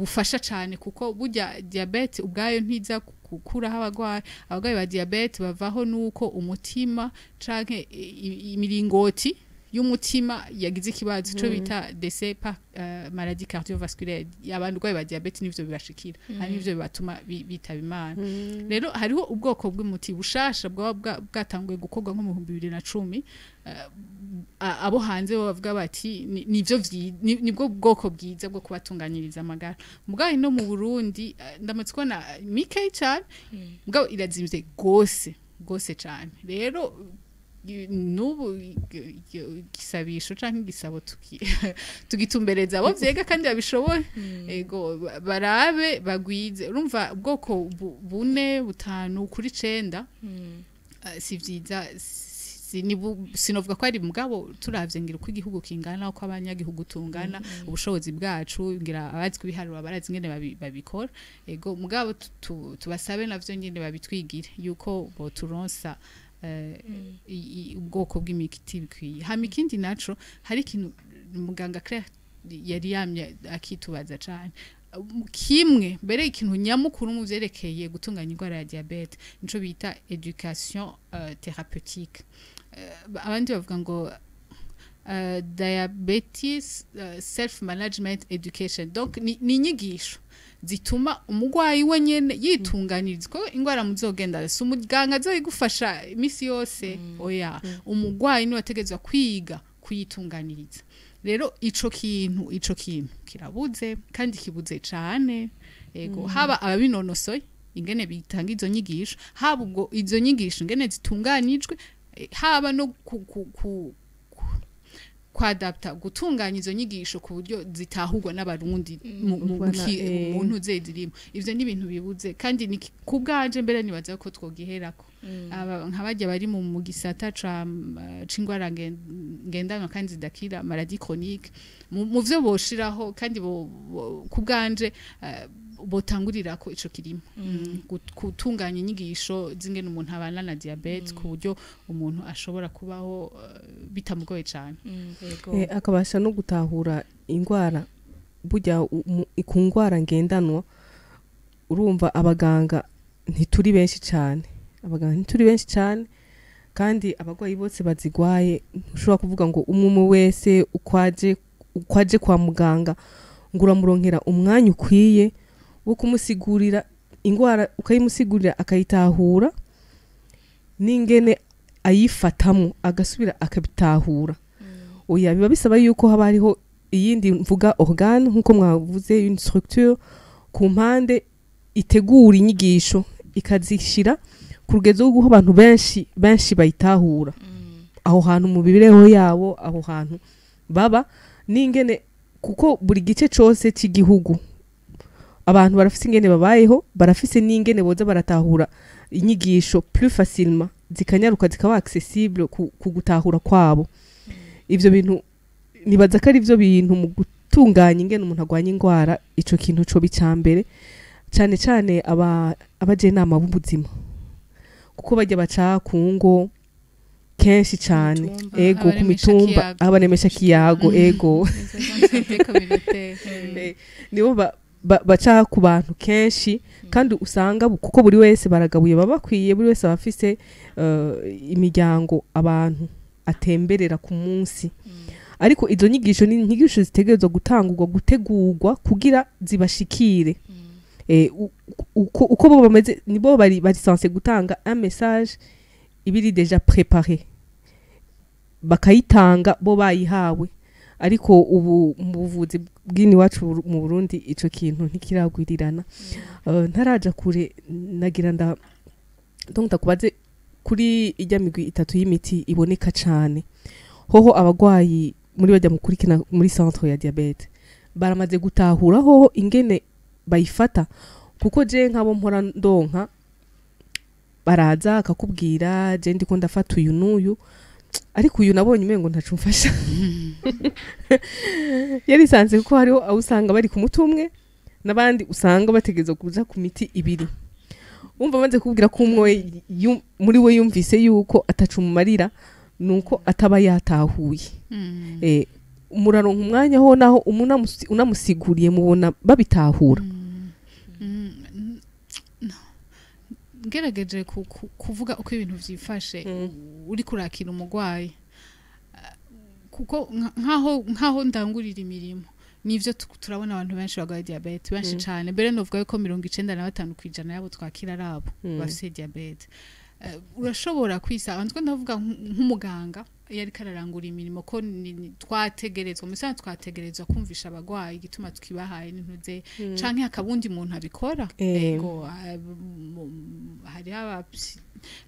bufasha cane, kuko burya diabète ubwayo ntiza gukuraho abagwayi. Abagwayi ba diabète bavaho nuko umutima canke imiringoti y'umutima yagize ikibazo, ico bita décès par maladie cardiovasculaire. Abantu ba diabète nivyo bibashikira, hari nivyo bibatuma bitaba Imana. Rero hariho ubwoko bw'umuti bushasha bwaba bwatanguye gukorwa nko mu 2010. Abo hanze bo bavuga bati nivyo nibwo bwoko bwiza bwo kubatunganyiriza amagara. Mugabo no mu Burundi ndamaze kubona mikeyi cyane, mugabo irazimvye gose gose cyane. Rero n'ubu igisabisho canke igisabo tugitumbereza abo vyega kandi babishoboye, ego, barabe bagwize. Urumva ubwoko bune, butanu kuri 9, si vyiza, sinovuga ko ari, mugabo turavye ngira uko igihugu kingana, uko abanyagihugu tungana, ubushobozi bwacu, ngira abazi kubiharura barazi ingene babikora. Ego, mugabo tubasabe navyo nyene babitwigire yuko boturonsa ubwoko bw'imiti bikwiye. Hama ikindi naco, hari ikintu muganga Claire yari yamye akitubaza cane kimwe mbere, ikintu nyamukuru mu vyerekeye gutunganya indwara ya diabète, nico bita éducation thérapeutique. Abandi bavuga ngo diabetes self management education. Donc ni inyigisho zituma umugwayi we nyene yitunganiriza, ko ingwara muzogenda si umuganga azoyigufasha imisi yose, oya, umugwayi niwe ategerezwa kwiga kuyitunganiriza. Rero ico kintu kirabuze kandi kibuze cane. Ego, haba ababinonosoye ingene bitanga izo nyigisho, haba ubwo izo nyigisho ingene zitunganijwe, haba no ku kwadapta, gutunganya izo nyigisho ku buryo zitahurwa n'Abarundi Ubona, mu ntuze zirimo. Ivyo ni ibintu bibuze, kandi ni ku bwanje mbere nibaza ko twogiherako. Aba nka barya bari mu gisata c'ingwara ngendanwa kandi zidakira, maladie chronique, mu vyo boshiraho kandi ku bwanje botangurira ko ico kirimo. Gutunganya inyigisho z'ingene umuntu abana na diabète ku buryo umuntu ashobora kubaho bitamugoye cane. Akabasha no gutahura ingwara. Burya ku ngwara ngendanwa, urumva abaganga ntituri benshi cyane, abaganga ntituri benshi cyane, kandi abarwayi bose bazigwaye ntushobora kuvuga ngo umwe umwe wese ukwaje kwa muganga ngo uramuronkera umwanya ukwiye wo kumusigurira ingwara, ukayimusigurira akayitahura n'ingene ayifatamo agasubira akabitahura. Oya, biba bisaba yuko haba hariho iyindi mvuga organe, nk'uko mwavuze, une structure ku mpande itegura inyigisho ikazishira ku rugezo rwo guha abantu benshi benshi bayitahura aho hantu mu mibereho yabo, aho hantu baba n'ingene, kuko buri gice cose cy'igihugu abantu barafise ingene babayeho, barafise n'ingene boza baratahura inyigisho plus facilement, zikanyaruka, zikaba accessible ku gutahura kwabo. Ivyo bintu nibaza ko ari byo bintu mu gutunganya ingene umuntu agwanya ingwara, ico kintu co bicambere cane cane aba abajenama b'ubuzima, kuko bajya baca ku ngo kenshi cane. Mitumba. Ego, ku Abaremesha mitumba. kiyago. Abaremesha kiyago, ego. Santé communautaire. Nibo baca ku bantu kenshi, kandi usanga kuko buri wese baragabuye, baba bakwiye, buri wese aba afise imiryango, abantu atemberera ku munsi. Ariko izo nyigisho ni inyigisho zitegerezwa gutangurwa, gutegurwa kugira zibashikire. Uko bo bameze, nibo bari censé gutanga un message ibiri déjà préparé, bakayitanga bo bayihawe. Ariko ubu mu buvuzi bw'ini wacu mu Burundi ico kintu ntikiragwirirana. Ntaraja kure, nagira nda donc ndakubaze kuri ijya migwi itatu y'imiti iboneka cane. Hoho abagwayi muri bajya mukurikina muri centre ya diabète baramaze gutahura hoho ingene bayifata? Kuko je nk'abo mpora ndonka baraza akakubwira: "Je ndiko ndafata uyu n'uyu, ariko uyu nabonye umengo ntaco mfasha." Yarisanze kuko hariho abo usanga bari ku muti umwe n'abandi usanga bategerezwa kuja ku miti ibiri. Wumva amaze kubwira ko umwe muri we yumvise yuko atacu mumarira, nuko ataba yatahuye. Muraronka umwanya ho naho unamusiguriye mubona babitahura? No. Ngerageje kuvuga uko ibintu vyifashe, uri kurakira umurwayi, kuko nkaho ndangurira imirimo, nivyo turabona abantu benshi barwaye diabète, benshi cane mbere. Novuga yuko 95% yabo twakira ari abo bafise diabète. Urashobora kwisanga nzwe ndavuga nk'umuganga iyo ariko ararangura imirimo, ko twategerezwa mu bisanzwe twategerezwa kumvisha abagwayi igituma twibahaye n'intuze, canke hakaba undi muntu abikora. Ego, hariho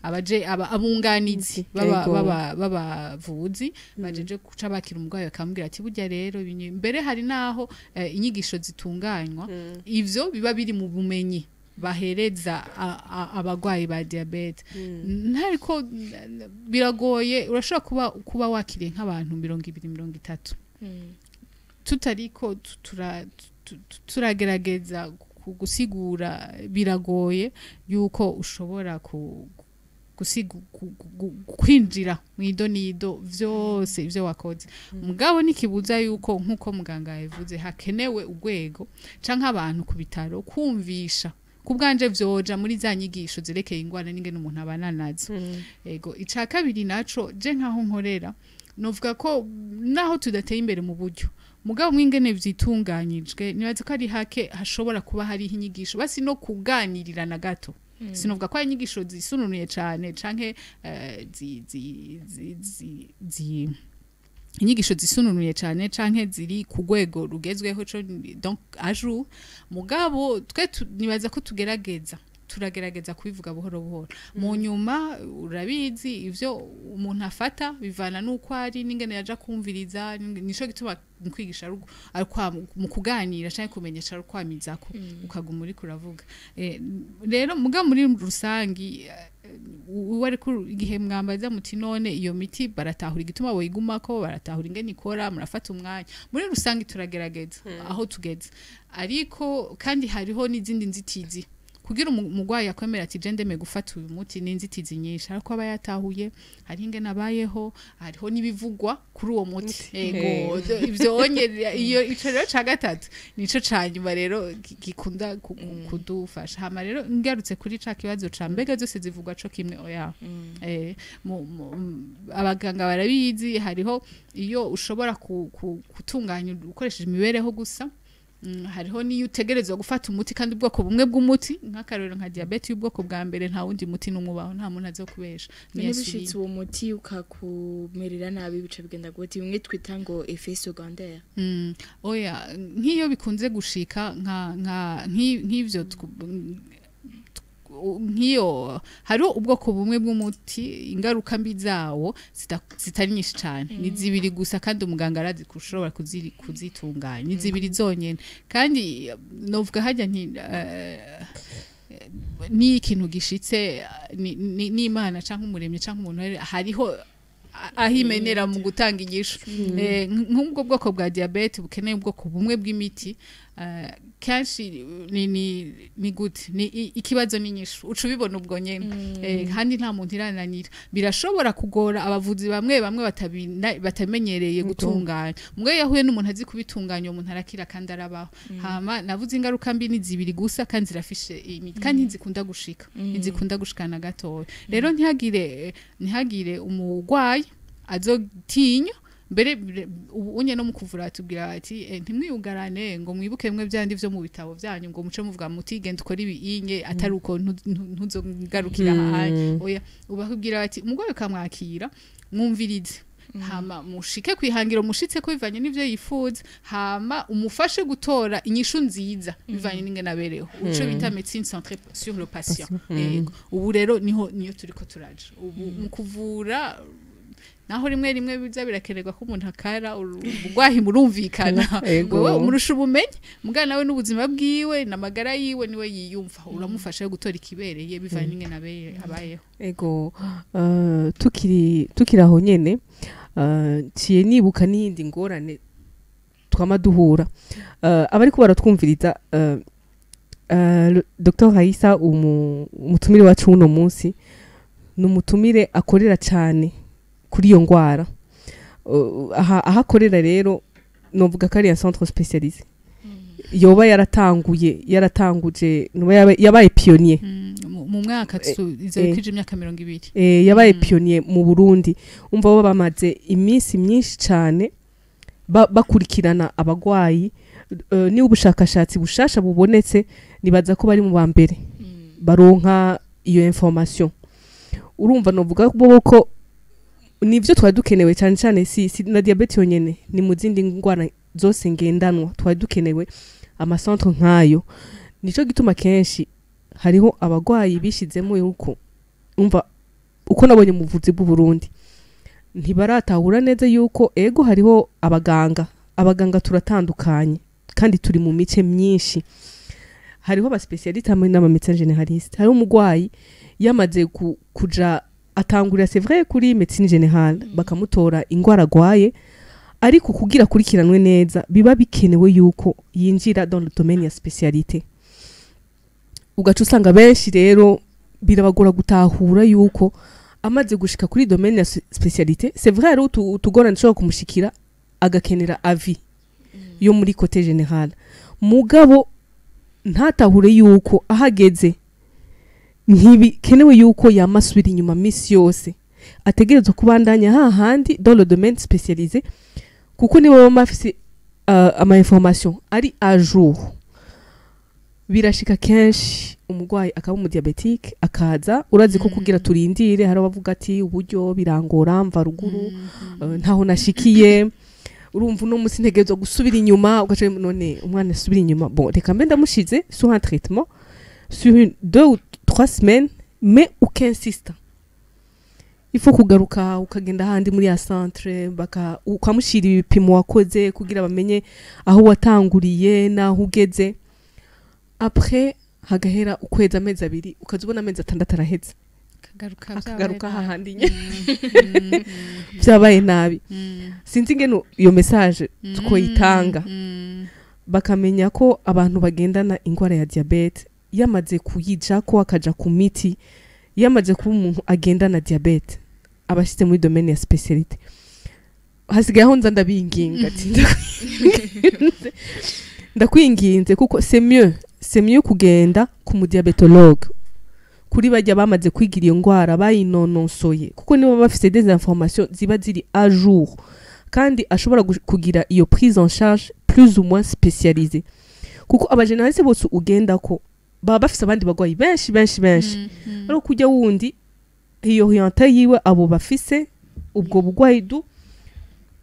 abaje abunganizi b'abavuzi bajeje guca bakira umurwayi, bakamubwira ati: "Burya rero mbere hari naho inyigisho zitunganywa, ivyo biba biri mu bumenyi bahereza abagwayi ba diabète." Ntariko biragoye, urashobora kuba wakiriye nk'abantu 20, 30, tutariko turagerageza gusigura, biragoye yuko ushobora kwinjira mu idonido vyose ivyo wakoze. Mugabo nikibuza yuko, nk'uko muganga yabivuze, hakenewe urwego canke abantu ku bitaro kumvisha. Ku bwanje vyoja muri za nyigisho zerekeye ingwara n'ingene umuntu abana nazo. Ego, ica kabiri naco, je nkaho nkorera novuga ko naho tudateye imbere mu buryo, mugabo mwingene vyitunganyijwe, nibaza ko ari hake hashobora kuba hariho inyigisho basi no kuganirira na gato. Sinovuga ko ari inyigisho zisununuye cane canke zi, zi, zi, zi, zi inyigisho zisununuye cane canke ziri ku rwego rugezweho, co donc à jour. Mugabo twe nibaza ko tugerageza, turagerageza kubivuga buhoro buhoro. Mu nyuma urabizi, ivyo umuntu afata bivana n'uko ari n'ingene yaja kumviriza. Nico gituma mu kwigisha ari mu kuganira canke kumenyesha ari ukwamizako, ukaguma uriko uravuga. Rero muga muri rusangi, uwo ariko igihe mwambaza muti: "None iyo miti baratahura igituma boyigumako, baratahura ingene ikora, murafata umwanya?" Muri rusangi turagerageza aho tugeze, ariko kandi hariho n'izindi nzitizi kugira umurwayi akwemera ati: "Je ndemeye gufata uyu muti." Ni inzitizi nyinshi, ariko aba yatahuye, hariho ingene abayeho, hariho n'ibivugwa kuri uwo muti. Ego, ivyo onye iyo ico rero ca gatatu nico ca nyuma rero gikunda kudufasha. Hama rero ngarutse kuri ca kibazo ca mbega zose zivugwa co kimwe? Oya. Abaganga barabizi, hariho iyo ushobora gutunganya ukoresheje imibereho gusa. Hariho n'iyo utegerezwa gufata umuti, kandi ubwoko bumwe bw'umuti, nk'akarorero nka diabète y'ubwoko bwa mbere, nta wundi muti n'umwe ubaho, nta muntu azokubesha, ni None insuline. Bishitse uwo muti ukakumerera nabi, bica bigenda gute? Bimwe twita ngo effet secondaire. Oya, nk'iyo bikunze gushika nka nk'ivyo nk'iyo hari ubwoko bumwe bw'umuti, ingaruka mbi zawo zitari nyinshi cyane, ni zibiri gusa, kandi umuganga arazi kushobora kuzitunganya, ni zibiri zonyene. Kandi novuga hajya nti ni ikintu gishitse n'Imana canke umuremyi canke umuntu, hariho aho imenera mu gutanga inyishu. Nk'ubwo bwoko bwa diabète bukeneye ubwoko bumwe bw'imiti, kenshi ni gute ni ikibazo n'inyishu uca ubibona ubwo nyene. Kandi nta muntu irananira, birashobora kugora abavuzi bamwe bamwe batamenyereye gutunganya. Mugabo iyo yahuye n'umuntu azi kubitunganya, uwo muntu arakira kandi arabaho. Hama navuze ingaruka mbi ni zibiri gusa, kandi zirafishe imiti, kandi ntizikunda gushika, ntizikunda gushika na gatoya. Rero ntihagire umurwayi azotinya. Mbere ubu unye no mu kuvura batubwira bati: "Ntimwiyugarane ngo mwibuke bimwe byandi vyo mu bitabo byanyu, ngo muce muvuga muti genda ukora ibi inye, atari uko ntuzogarukira ahanye." Oya, ubakubwira bati umurwayi ukamwakira, mwumvirize. Hama mushike kwihangiro, mushitse ko bivanye n'ivyo yifuza, hama umufashe gutora inyishu nziza bivanye n'ingene abereho, uco bita médecine centrée sur le patient. Yego, ubu rero niho niyo turiko turaja ubu mu kuvura, naho rimwe rimwe biza birakenerwa ko umuntu akara ubugwahi, murumvikana. Wewe umurusha ubumenyi, mugana nawe n'ubuzima bwiwe n'amagara yiwe niwe yiyumva, uramufasha gutora ikibereye bivanye n'ingene abayeho. Ego, tukiri aho nyene, ciye nibuka n'iyindi ngorane twama duhura, abariko baratwumviriza, Dr Raisa, umutumire wacu uno munsi, ni umutumire akorera cyane kuri iyo ngwara. Aha aho akorera rero novuga ko ari ya centre spécialisé yoba yaratanguye, yaratanguje, noba yabaye pionnier. Mu mwaka izo kwije imyaka 20. Yabaye pionnier mu Burundi. Umva, bo bamaze iminsi myinshi cyane bakurikirana abagwayi, niba ubushakashatsi bushasha bubonetse, nibaza ko bari mu ba mbere baronka iyo information. Urumva, novuga bo ko nivyo twari dukenewe cyane cyane, si na diabète yonyene, ni mu zindi ndwara zose ngendanwa twari dukenewe ama centre nk'ayo. Nico gituma kenshi hariho abagwayi bishizemo yuko, umva, uko nabonye mu buvuzi bw'u Burundi, ntibaratahura neza yuko ego hariho abaganga turatandukanye kandi turi mu mice myinshi. Hariho aba spécialistes hamwe n'aba médecin généraliste. Hariho umugwayi yamaze kuja atangurira, c'est vrai, kuri médecine générale, bakamutora ingwara agwaye, ariko kugira akurikiranwe neza biba bikenewe yuko yinjira dans le domaine ya spécialité. Ugaca usanga benshi rero birabagora gutahura yuko amaze gushika kuri domaine ya spécialité, c'est vrai, hariho utugorane dushobora kumushikira, agakenera avis yo muri côté général, mugabo ntatahure yuko ahageze ntibikenewe yuko yama asubira inyuma misi yose, ategerezwa kubandanya hahandi dans le domaine spécialisé, kuko nibo baba bafise ama information ari à jour. Birashika kenshi umurwayi akaba umu diabétique, akaza, urazi ko kugira turindire, hari abavuga ati uburyo birangora, mva ruguru, ntaho nashikiye, urumva uno munsi ntegerezwa gusubira inyuma. Ugaca none umwana asubira inyuma, bon, reka mbe ndamushize sur un traitement sur une 2 ou 3 semaines, mais ukinsista, il faut kugaruka, ukagenda ahandi muri ya centre, baka ukamushira ibipimo wakoze kugira bamenye aho watanguriye n'aho ugeze. Après hagahera ukwezi, amezi 2, ukaza ubona amezi 6 araheze, akagaruka. Akagaruka vyabaye hahandi nabi. nyene. Vyabaye nabi. Sinzi ingene iyo message twoyitanga, bakamenya ko abantu bagendana ingwara ya diabète, yamaze kuyijako akaja ku miti, yamaze kuba umuntu agendana diabète, aba ashitse muri domaine ya spécialité. Hasigaye aho nza ndabinginga ati ndakwinginze, ndakwinginze, kuko c'est mieux kugenda ku mu diabétologue, kuri bajya bamaze kwigira iyo ngwara, bayinononsoye, kuko nibo baba bafise des informations ziba ziri à jour, kandi ashobora kugira iyo prise en charge plus ou moins spécialisée, kuko aba généralistes bose ugenda ko baba bafise abandi bagwayi benshi benshi benshi. Ariko kujya wundi iyo orienté yiwe abo bafise ubwo bugwayi, du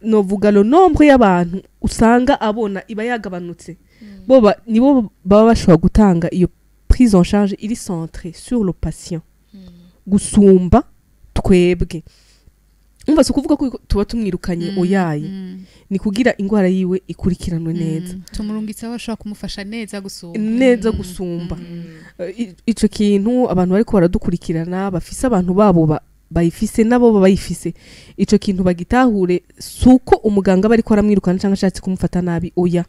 novuga le nombre y'abantu usanga abona iba yagabanutse, bo nibo baba bashobora gutanga iyo prise en charge iri centrée sur le patient gusumba twebwe. Umva, si ukuvuga ko tuba tumwirukanye, oyaye, ni kugira ingwara yiwe ikurikiranwe neza. Tumurungitse aho ashobora kumufasha neza gusumba. Neza gusumba. Ico kintu abantu bariko baradukurikirana bafise abantu babo bayifise, nabo baba bayifise, ico kintu bagitahure. Suko umuganga aba ariko aramwirukana cyangwa ashatse kumufata nabi, oya,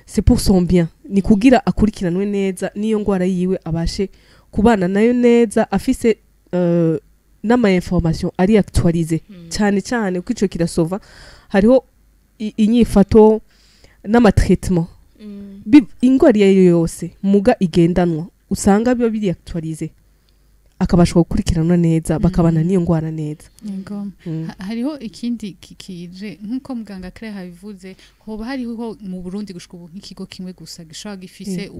c'est pour son bien, ni kugira akurikiranwe neza n'iyo ngwara yiwe, abashe kubana nayo neza, afise n'ama information ari actualisé cyane cyane, kuko ico kirasova. Hariho inyifato n'ama traitement, ingwara iyo ariyo yose muga igendanwa, usanga biba biri actualisé. akabasha gukurikiranwa neza, bakabana n'iyo ngwara neza. Yego. Hariho ikindi kije nkuko muganga Claire habivuze, hoba hariho mu Burundi gushika ubu nk'ikigo kimwe gusa gishobora gifise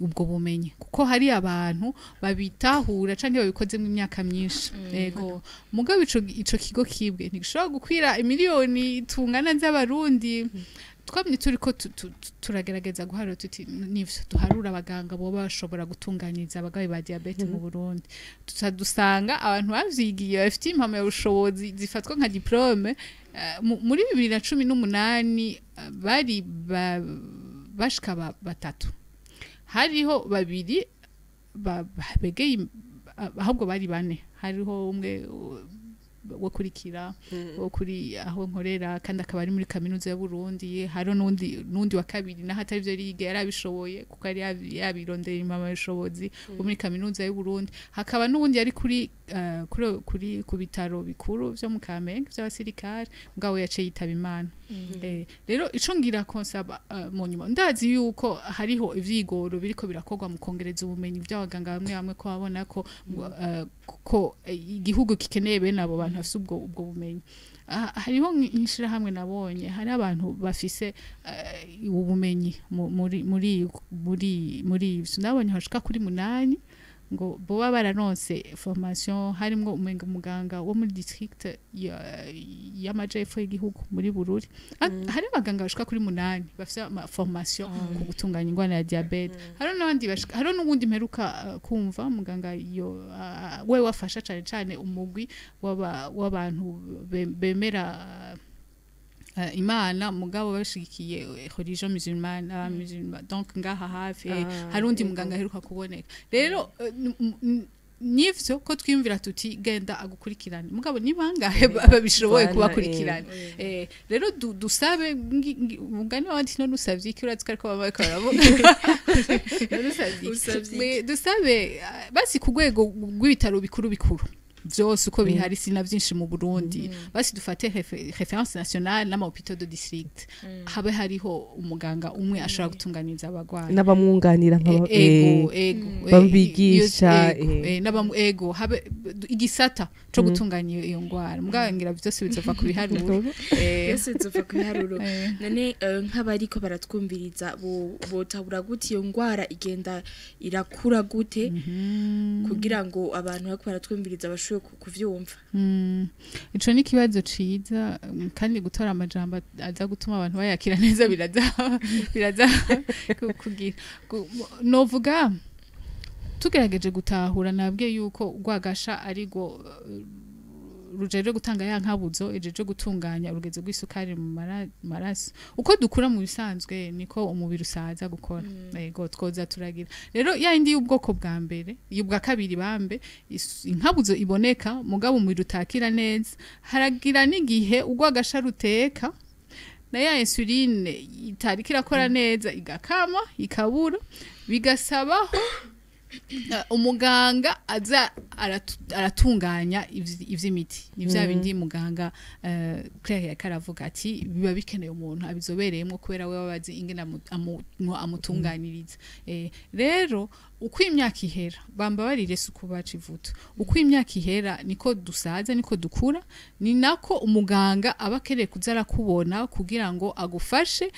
ubwo bumenyi, kuko hari abantu babitahura canke babikozemo imyaka myinshi. Yego, mugabo ico kigo kibwe ntigishobora gukwira imiliyoni tungana z'abarundi. Twamye turiko turagerageza guharura tuti nivyo duharura abaganga boba bashobora gutunganiriza abagwayi ba diabète mu Burundi, tuca dusanga abantu bavyigiye bafite impamyabushobozi zifatwa nka diplôme muri 2018, bari bashika batatu, hariho babiri begeye ahubwo bari bane, hariho umwe wo kurikira wo kuri aho nkorera kandi akaba ari muri kaminuza y'u Burundi, hariho n'undi wa kabiri naho atari byo yiga yarabishoboye kuko ari yabirondera impamyabushobozi wo muri kaminuza y'u Burundi, hakaba n'uwundi yari kuri ku bitaro bikuru vyo mu Kamenge vy'abasirikare, mugabo yaciye yitaba Imana. Rero ico ngira konsaba mu nyuma, ndazi yuko hariho ivyigoro biriko birakorwa mu kongereza ubumenyi by'abaganga bamwe bamwe, ko babona ko igihugu gikeneye bene abo bantu bafise ubwo bumenyi. Hariho nk'ishirahamwe nabonye hari abantu bafise ubumenyi muri ivyo, nabonye hashika kuri 8 ngo boba bararonse formation, harimwo umenga umuganga wo muri district y'amajepfo y'igihugu muri Bururi. Hari abaganga bashika kuri 8 bafise ama formation ku gutunganya ingwara ya diabète. Hari n'abandi bashika, hari n'uwundi mperuka kumva muganga yo we wafasha cane cane umugwi w'abantu bemera Imana mugabo bashigikiye religion musulmane, musulman, donc ngaha hafi hari undi muganga aheruka kuboneka. Rero nivyo ko twiyumvira tuti genda agukurikirane, mugabo ni bangahe babishoboye Bana, kubakurikirana? Rero dusabe mugani wabandi none usavye iki? Urazi ko ariko baba bariko baravuga. None usavye iki? Usavye iki? Dusabe basi ku rwego rw'ibitaro bikuru bikuru vyose uko bihari, sina vyinshi mu Burundi, basi dufate référence nationale n'ama hôpitaux de district, habe hariho umuganga umwe ashobora gutunganiriza abagwayi n'abamwunganira Ego, ego, babigisha, ego, ego habe igisata co gutunganya iyo ngwara. Mugabo ngira vyose bizova ku biharuro. Byose bizova ku biharuro. None nk'abariko baratwumviriza botabura gute iyo ngwara igenda irakura gute, kugira ngo abantu bariko baratwumviriza bashobore kuvyumva? Ico ni ikibazo ciza, kandi gutora amajambo aza gutuma abantu bayakira neza biraza kugira novuga tugerageje gutahura, nabwiye yuko urwagasha ari rwo rujeje gutanga ya nkabuzo ijeje gutunganya urugezo rw'isukari mu maraso. Uko dukura mu bisanzwe niko umubiri usaza gukora. Yego, twoza turagira rero ya indi y'ubwoko bwa mbere, y'ubwa kabiri bambe, inkabuzo iboneka mugabo umubiri utakira neza, haragira n'igihe urwagasha ruteka na ya insuline itariko irakora neza, igakama ikabura, bigasabaho umuganga aza aratunganya ivy'imiti. Ni vya bindi muganga Claire yakaravuga ati biba bikeneye umuntu abizobereyemo, kubera we babazi ingene amutunganiriza. Rero uko imyaka ihera, bamba barire suku baca ivuto, uko imyaka ihera niko dusaza, niko dukura, ni nako umuganga aba akeneye kuza arakubona kugira ngo agufashe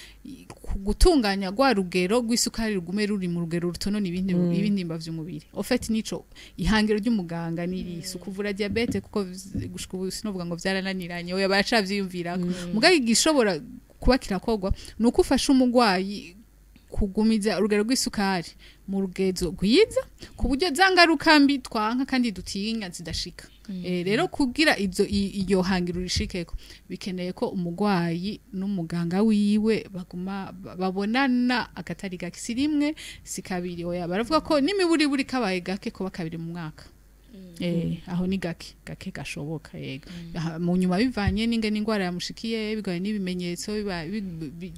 gutunganya rwa rugero rw'isukari rugume ruri mu rugero rutonona ibindi ibindimba vy'umubiri. Au fait nico ihangiro ry'umuganga niri, si ukuvura diabète, kuko gushika ubu sinovuga ngo vyarananiranye, oya, baracavyiyumvirako. Mugabo igishobora kuba kirakorwa ni uko ufasha umugwayi kugumiza urugero rw'isukari mu rugezo rwiza, ku buryo za ngaruka mbi twanka kandi dutinya zidashika. Rero kugira iyo hangiro rishikeko, bikeneye ko umugwayi n'umuganga wiwe baguma babonana akatari gake, si rimwe si kabiri, oya, baravuga ko n'imiburiburi kabaye gake kuba kabiri mu mwaka. Aho ni gake gake gashoboka, yego. Aha, mu nyuma bivanye n'ingene ingwara yamushikiye, bivanye n'ibimenyetso,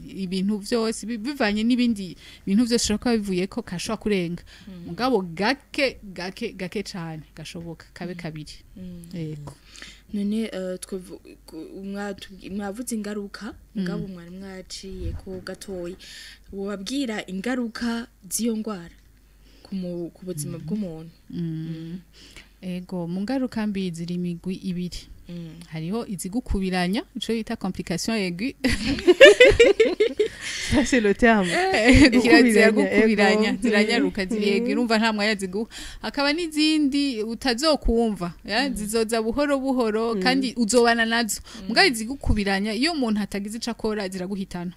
ibintu vyose bivanye n'ibindi bintu vyose bishobora kuba bivuye ko kashobora kurenga, mugabo gake gake gake cane gashoboka kabe kabiri, yego. None mwavuze ingaruka, mugabo mwari mwaciye ko gatoyi, wobabwira ingaruka z'iyo ngwara ku buzima bw'umuntu? Ego, mu ngaruka mbi ziri imigwi ibiri. Hariho izigukubiranya, ico bita complication aiguë. Ça, c'est le terme. Ziragukubiranya, ego. Ziranyaruka, ziri aiguë, urumva nta mwanya ziguha. Hakaba n'izindi utazokumva, ya, zizoza buhoro buhoro kandi uzobana nazo. Mugabo izigukubiranya, iyo umuntu atagize ico akora, ziraguhitana.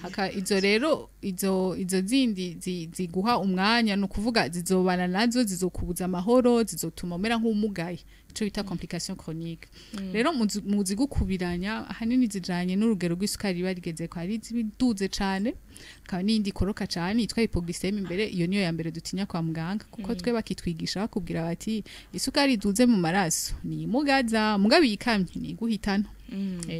Haka izo rero, izo zindi ziguha umwanya, ni ukuvuga zizobana nazo, zizokubuza amahoro, zizotuma umera nk'umugaye, ico bita complication chronique. Rero mu zigukubiranya, ahanini zijanye n'urugero rw'isukari riba rigezeko. Hari iziduze cane, hakaba n'iyindi ikoroka cane yitwa hypoglycémie. Imbere iyo niyo ya mbere dutinya kwa muganga, kuko twe bakitwigisha bakubwira bati isukari iduze mu maraso ni imugaza, mugabo iyikamye ni iguhitana.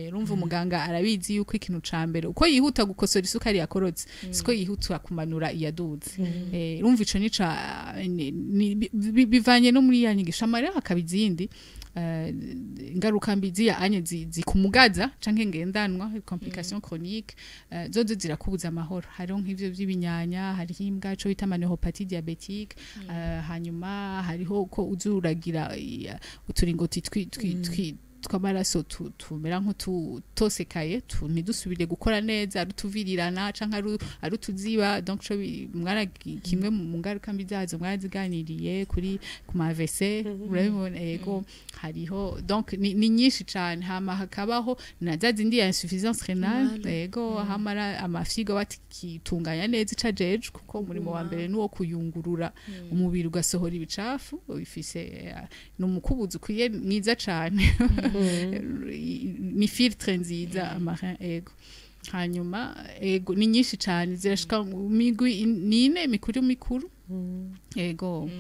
Urumva umuganga arabizi yuko ikintu ca mbere, uko yihuta gukosora isukari yakorotse, siko yihuta kumanura iyaduze. Urumva ico ni ca bivanye no muri ya nyigisho. Hama rero hakaba izindi ingaruka mbi ziya anye zikumugaza canke ngendanwa, complication chronique, zozo zirakubuza amahoro. Hariho nk'ivyo vy'ibinyanya, hariho imbwa, ico bita neuropathie diabétique, hanyuma hariho ko uzuragira uturingoti tw'amaraso tumera nk'ututosekaye, ntidusubire gukora neza, ari utuvirirana canke ari utuziba. Donc ico mwara kimwe mu ngaruka mbi zazo mwaraziganiriye kuri ku ma AVC, urabibona. Ego, hariho, donc ni nyinshi cane. Hama hakabaho na za zindi ya insuffisance rénale. Ego, hamara amafyigo batikitunganya neza ico ajejwe, kuko umurimo wa mbere nuwo kuyungurura umubiri ugasohora ibicafu. Bifise ni umukubuzi ukwiye mwiza cane, ni filtre nziza amarin. Ego, hanyuma ego, ni nyinshi cane, zirashika mu migwi nine mikuru mikuru. Ego,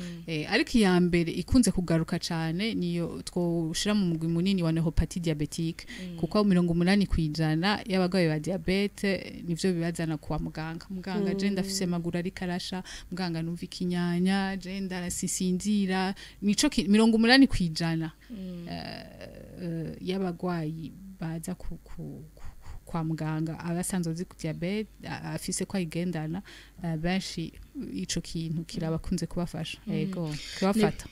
ariko iya mbere ikunze kugaruka cane niyo twoshira mu mugwi munini wa neuropathie diabétique, kuko 80% y'abarwayi ba diabète nivyo bibazana kwa muganga. Muganga, je ndafise amaguru ariko arasha, muganga numva ikinyanya, je ndarasisinzira. Nico 80% y'abagwayi baza kwa muganga abasanzwe azi ku diabète, afise ko ayigendana, benshi ico kintu kirabakunze kubafasha, ego, kubafata.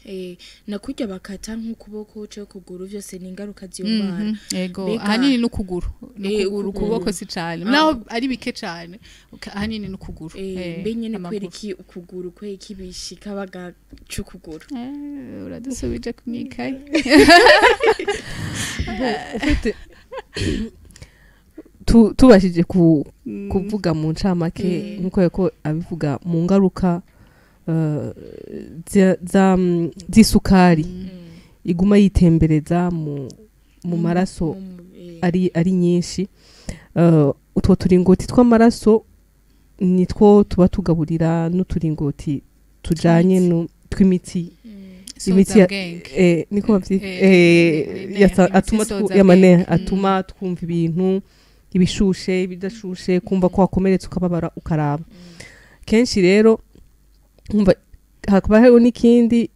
Na kurya bakata nk'ukuboko cyo kuguru, vyose ni ingaruka z'iyo ndwara. Ego. Mbega Ahanini n'ukuguru, n'ukuguru. Ukuguru. Ukuboko si cane, naho ari bike cane, ahanini n'ukuguru. Mbe nyene amaguru. Kubera iki ukuguru, kubera iki bishika bagaca ukuguru? Uradusubije kumwikaye. En fait, tubashije kuvuga mu ncamake, nkuko yako abivuga, mu ngaruka z'isukari iguma yitembereza mu maraso ari nyinshi, utwo turingoti tw'amaraso nitwo tuba tugaburira n'uturingoti tujanye tw'imitsi, imitsi Sozabwenge. Niko bavyita, imitsi atuma sozabwenge. y'amane atuma twumva ibintu, ibishushe, ibidashushe, kumva ko wakomeretse ukababara ukaraba. Kenshi rero umva hakaba hariho n'ikindi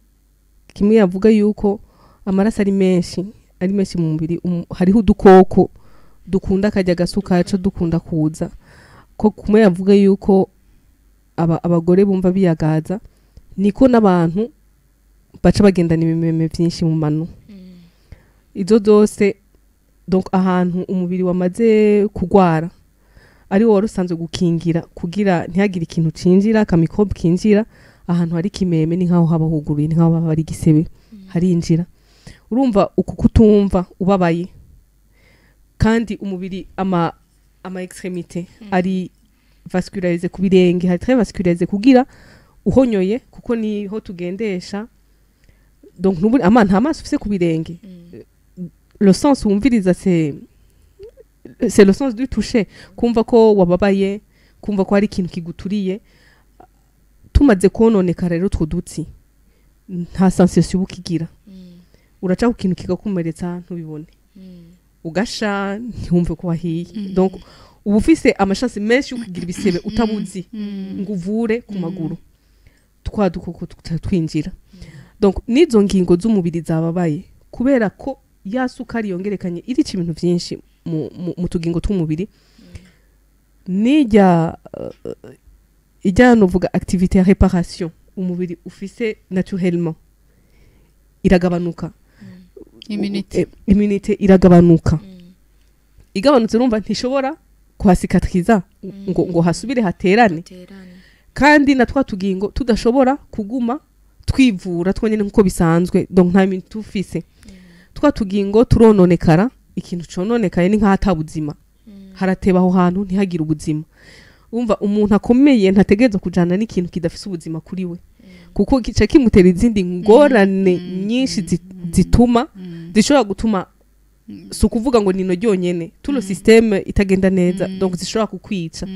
kimwe yavuga yuko amaraso ari menshi mu mubiri, hariho udukoko dukunda karya gasukari, co dukunda kuza ko kumwe. Yavuga yuko abagore bumva biyagaza, niko n'abantu baca bagendana ibimeme vyinshi mu mano, izo zose. Donc ahantu umubiri wamaze kugwara, ari wo wari usanzwe gukingira kugira ntihagire ikintu cinjira, akamikrobe kinjira, ahantu hari kimeme ni nkaho haba huguruye, ni nkaho haba hari igisebe, harinjira. Urumva uku kutumva ubabaye, kandi umubiri ama extrémité ari vascularisé, ku birenge hari très vascularisé, kugira uhonyoye, kuko niho tugendesha. Donc nubu ama nta maso ufise ku birenge, le sens wumviriza, c'est le sens du toucher, kumva ko wababaye, kumva ko hari ikintu kiguturiye. Tumaze kononekara rero utwo dutsi, nta sensation uba ukigira. Uraca ku kintu kigakomeretsa ntubibone, ugasha ntiwumve ko wahiye. Donc uba ufise amashansi menshi yo kugira ibisebe utabuzi ngo uvure ku maguru, twa dukoko twinjira. Donc n'izo ngingo z'umubiri zababaye kubera ko ya sukari yongerekanye irica ibintu vyinshi mu tugingo tw'umubiri, nijya ijya novuga activité ya réparation umubiri ufise naturellement. iragabanuka. Immunité. Immunité iragabanuka. Igabanutse, urumva ntishobora kuhasikatriza ngo hasubire haterane. Terane. Kandi na twa tugingo tudashobora kuguma twivura twonyene nkuko bisanzwe. Donc nta bintu tufise, twa tugingo turononekara. Ikintu cononekaye ni nk'aho ata buzima, harateba aho hantu ntihagire ubuzima. Umva, umuntu akomeye ntategerezwa kujana n'ikintu kidafise ubuzima kuri we, kuko gica kimutera izindi ngorane nyinshi zituma zishobora gutuma, si ukuvuga ngo nino ryonyene, tout le système itagenda neza, donc zishobora kukwica.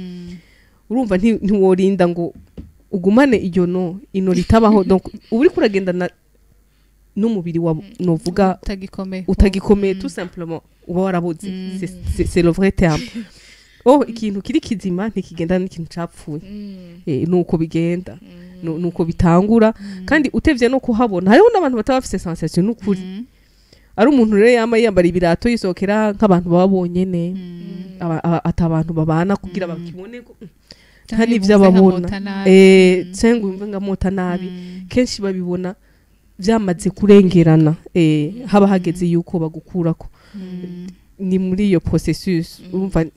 Urumva ntiworinda ngo ugumane iryo no ino ritabaho. Donc uba uriko uragendana n'umubiri wa, novuga, utagikomeye. Utagikomeye, tout simplement uba warabuze. C'est le vrai terme. Oh, ikintu kiri kizima ntikigendana n'ikintu capfuye. Nuko bigenda, nuko bitangura. Kandi utevye no kuhabona, hariho n'abantu bataba bafise sensation n'ukuri. Ari umuntu rero yama yambara ibirato, yisohokera nk'abantu baba bonyene, ata abantu babana kugira bakibone ko nta Canke n'ivyo bumve ababona. nkamota nabi. Cyangwa wumve ngamota nabi. Kenshi babibona vyamaze kurengerana, haba hageze yuko bagukurako. Ni muri iyo processus, urumva ni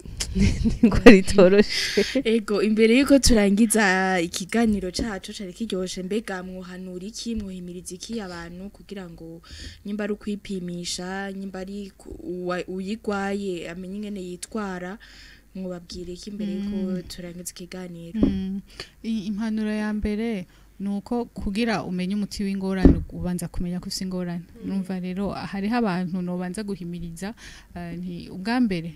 ingwara itoroshe. Ego, imbere yuko turangiza ikiganiro cacu cari kiryoshe, mbega mwohanura iki, mwohimiriza iki abantu kugira ngo nyimba ari ukwipimisha, nyimba ari uyigwaye amenye ingene yitwara, mwobabwira iki imbere yuko turangiza ikiganiro? Impanuro ya mbere ni uko kugira umenye umuti w'ingorane ubanza kumenya ko ufise ingorane. Numva rero hariho abantu nobanza guhimiriza, nti ubwa mbere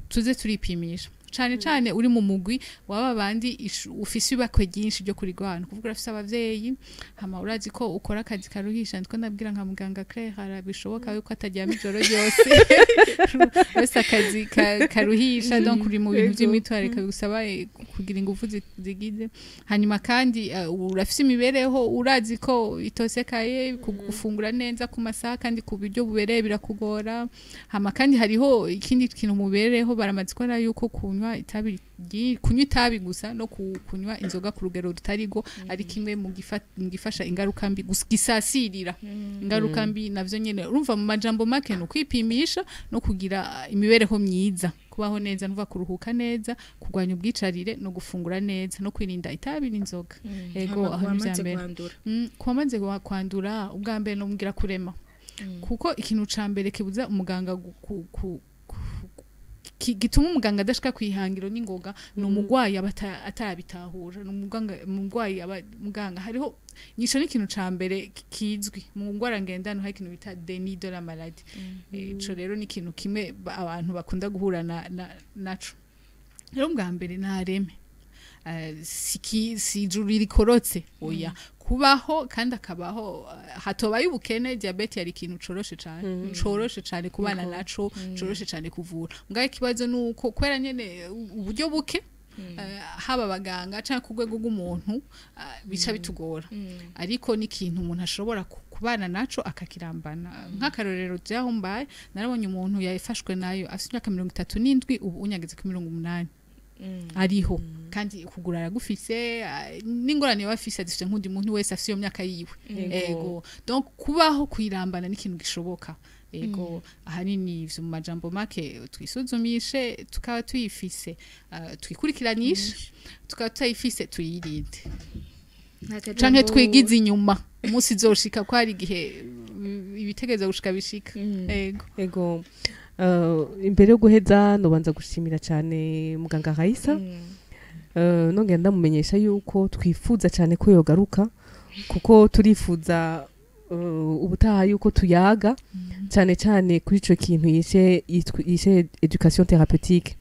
tuze turipimisha, cane cane uri mu mugwi waba bandi ufise ibakwe ryinshi ryo kurigwana, kuvuga urafise abavyeyi, hama urazi ko ukora akazi karuhisha. Ndiko ndabwira nka muganga Claire, harabishoboka yuko ataryama ijoro ryose, wese akazi karuhisha, donc uri mu bintu vy'imyitwarariko bigusaba kugira ingufu zigize. Hanyuma kandi urafise imibereho, urazi ko itosekaye, gufungura neza ku masaha kandi ku buryo bubereye birakugora. Hama kandi hariho ikindi kintu mu mibereho, baramaze kubona yuko kunywa itabi kunywa itabi gusa no kunywa inzoga ku rugero rutarigo ari kimwe mu gifasha ingaruka mbi, gisasirira ingaruka mbi navyo nyene. Urumva, mu majambo make ni ukwipimisha no kugira imibereho myiza, kubaho neza, nuva kuruhuka neza, kurwanya ubwicarire no gufungura neza no kwirinda itabi n'inzoga. Ego, Hama aho ni kuwamaze ivyambere. kwandura. Kuwamaze kwandura, ubwa mbere nomubwira kurema, kuko ikintu ca mbere kibuza umuganga gituma umuganga adashika kwihangiro n'ingoga ni umugwayi aba atarabitahura, ni umugwayi aba muganga. Hariho nico ni ikintu ca mbere kizwi mu ngwara ngendano, hari ikintu bita déni de la maladie. Ico rero ni ikintu kimwe abantu bakunda guhura na naco. Rero bwa mbere nareme, si ijuru rikorotse, oya, kubaho kandi akabaho, hatobaye ubukene, diabète yari ikintu coroshe cane, coroshe cane kubana naco, coroshe cane kuvura. Ngaho ikibazo nuko kubera nyene uburyo buke, haba abaganga canke ku rwego rw'umuntu, bica bitugora. Ariko ni ikintu umuntu ashobora kubana naco akakirambana. Nk'akarorero, jaho mbaye narabonye umuntu yafashwe nayo afite imyaka 37, ubu unyageze ku 80, ariho kandi ukugura aragufise, n'ingorane yaba afise azifise nk'undi muntu wese afise iyo myaka yiwe. Ego, donc kubaho kwirambana ni ikintu gishoboka. Ego, ahanini ivyo mu majambo make: twisuzumishe, tukaba tuyifise twikurikiranishe, tukaba tutayifise tuyirinde canke twigize inyuma umunsi izoshika, ko hari igihe ibitegereza gushika bishika. Ego. Ego. Imbere yo guheza nobanza gushimira cyane muganga Raisa. Nongera ndamumenyesha yuko twifuza cyane ko yogaruka, kuko turifuza ubutaha yuko tuyaga cyane cyane kuri ico kintu yishe éducation thérapeutique,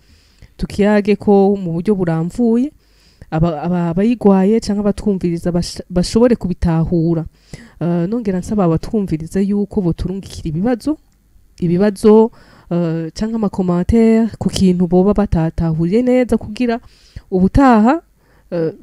tukiyage ko mu buryo buramvuye, abayigwaye canke abatwumviriza bashobore kubitahura. Nongera nsaba abatwumviriza yuko boturungikira ibibazo canke ama commentaires ku kintu boba batatahuriye neza, kugira ubutaha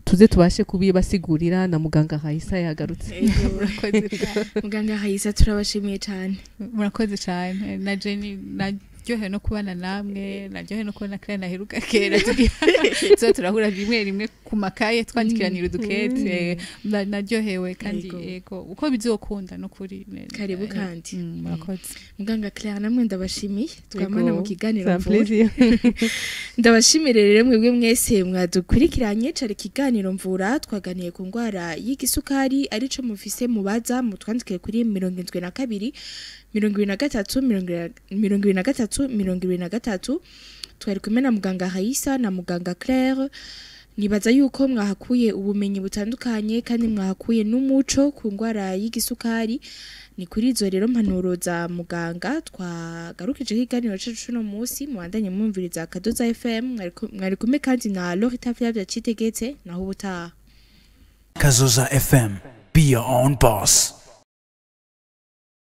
tuze tubashe kubibasigurira na muganga Raisa yagarutse. Murakoze cyane. Muganga Raisa, turabashimiye cyane. Murakoze cyane na Jenny na Naryohewe no kubana namwe, naryohewe no kubona Claire naheruka kera, tuza turahura rimwe rimwe ku makaye, twandikiranira udukete. Naryohewe kandi yego, uko bizokunda nukuri. Karibu kandi. Murakoze. Muganga Claire, namwe ndabashimiye, twamana mu kiganiro C'est un Mvura. plaisir. Ndabashimire rero mwebwe mwese mwadukurikiranye. Cari ikiganiro Mvura, twaganiye ku ndwara y'igisukari. Arico mufise mubaza, mutwandike kuri 72 23 23 23. Twari kumwe na muganga Raisa na muganga Claire. Nibaza yuko mwahakuye ubumenyi butandukanye kandi mwahakuye n'umuco ku ndwara y'igisukari. Ni kuri izo rero mpanuro za muganga twagarukije ikiganiro cacu cuno munsi. Mubandanye mwumviriza Kadoza FM. Mwari kumwe kandi na Lorita Flavia Citegetse. Naho ubutaha. Kazoza FM. Be your own boss.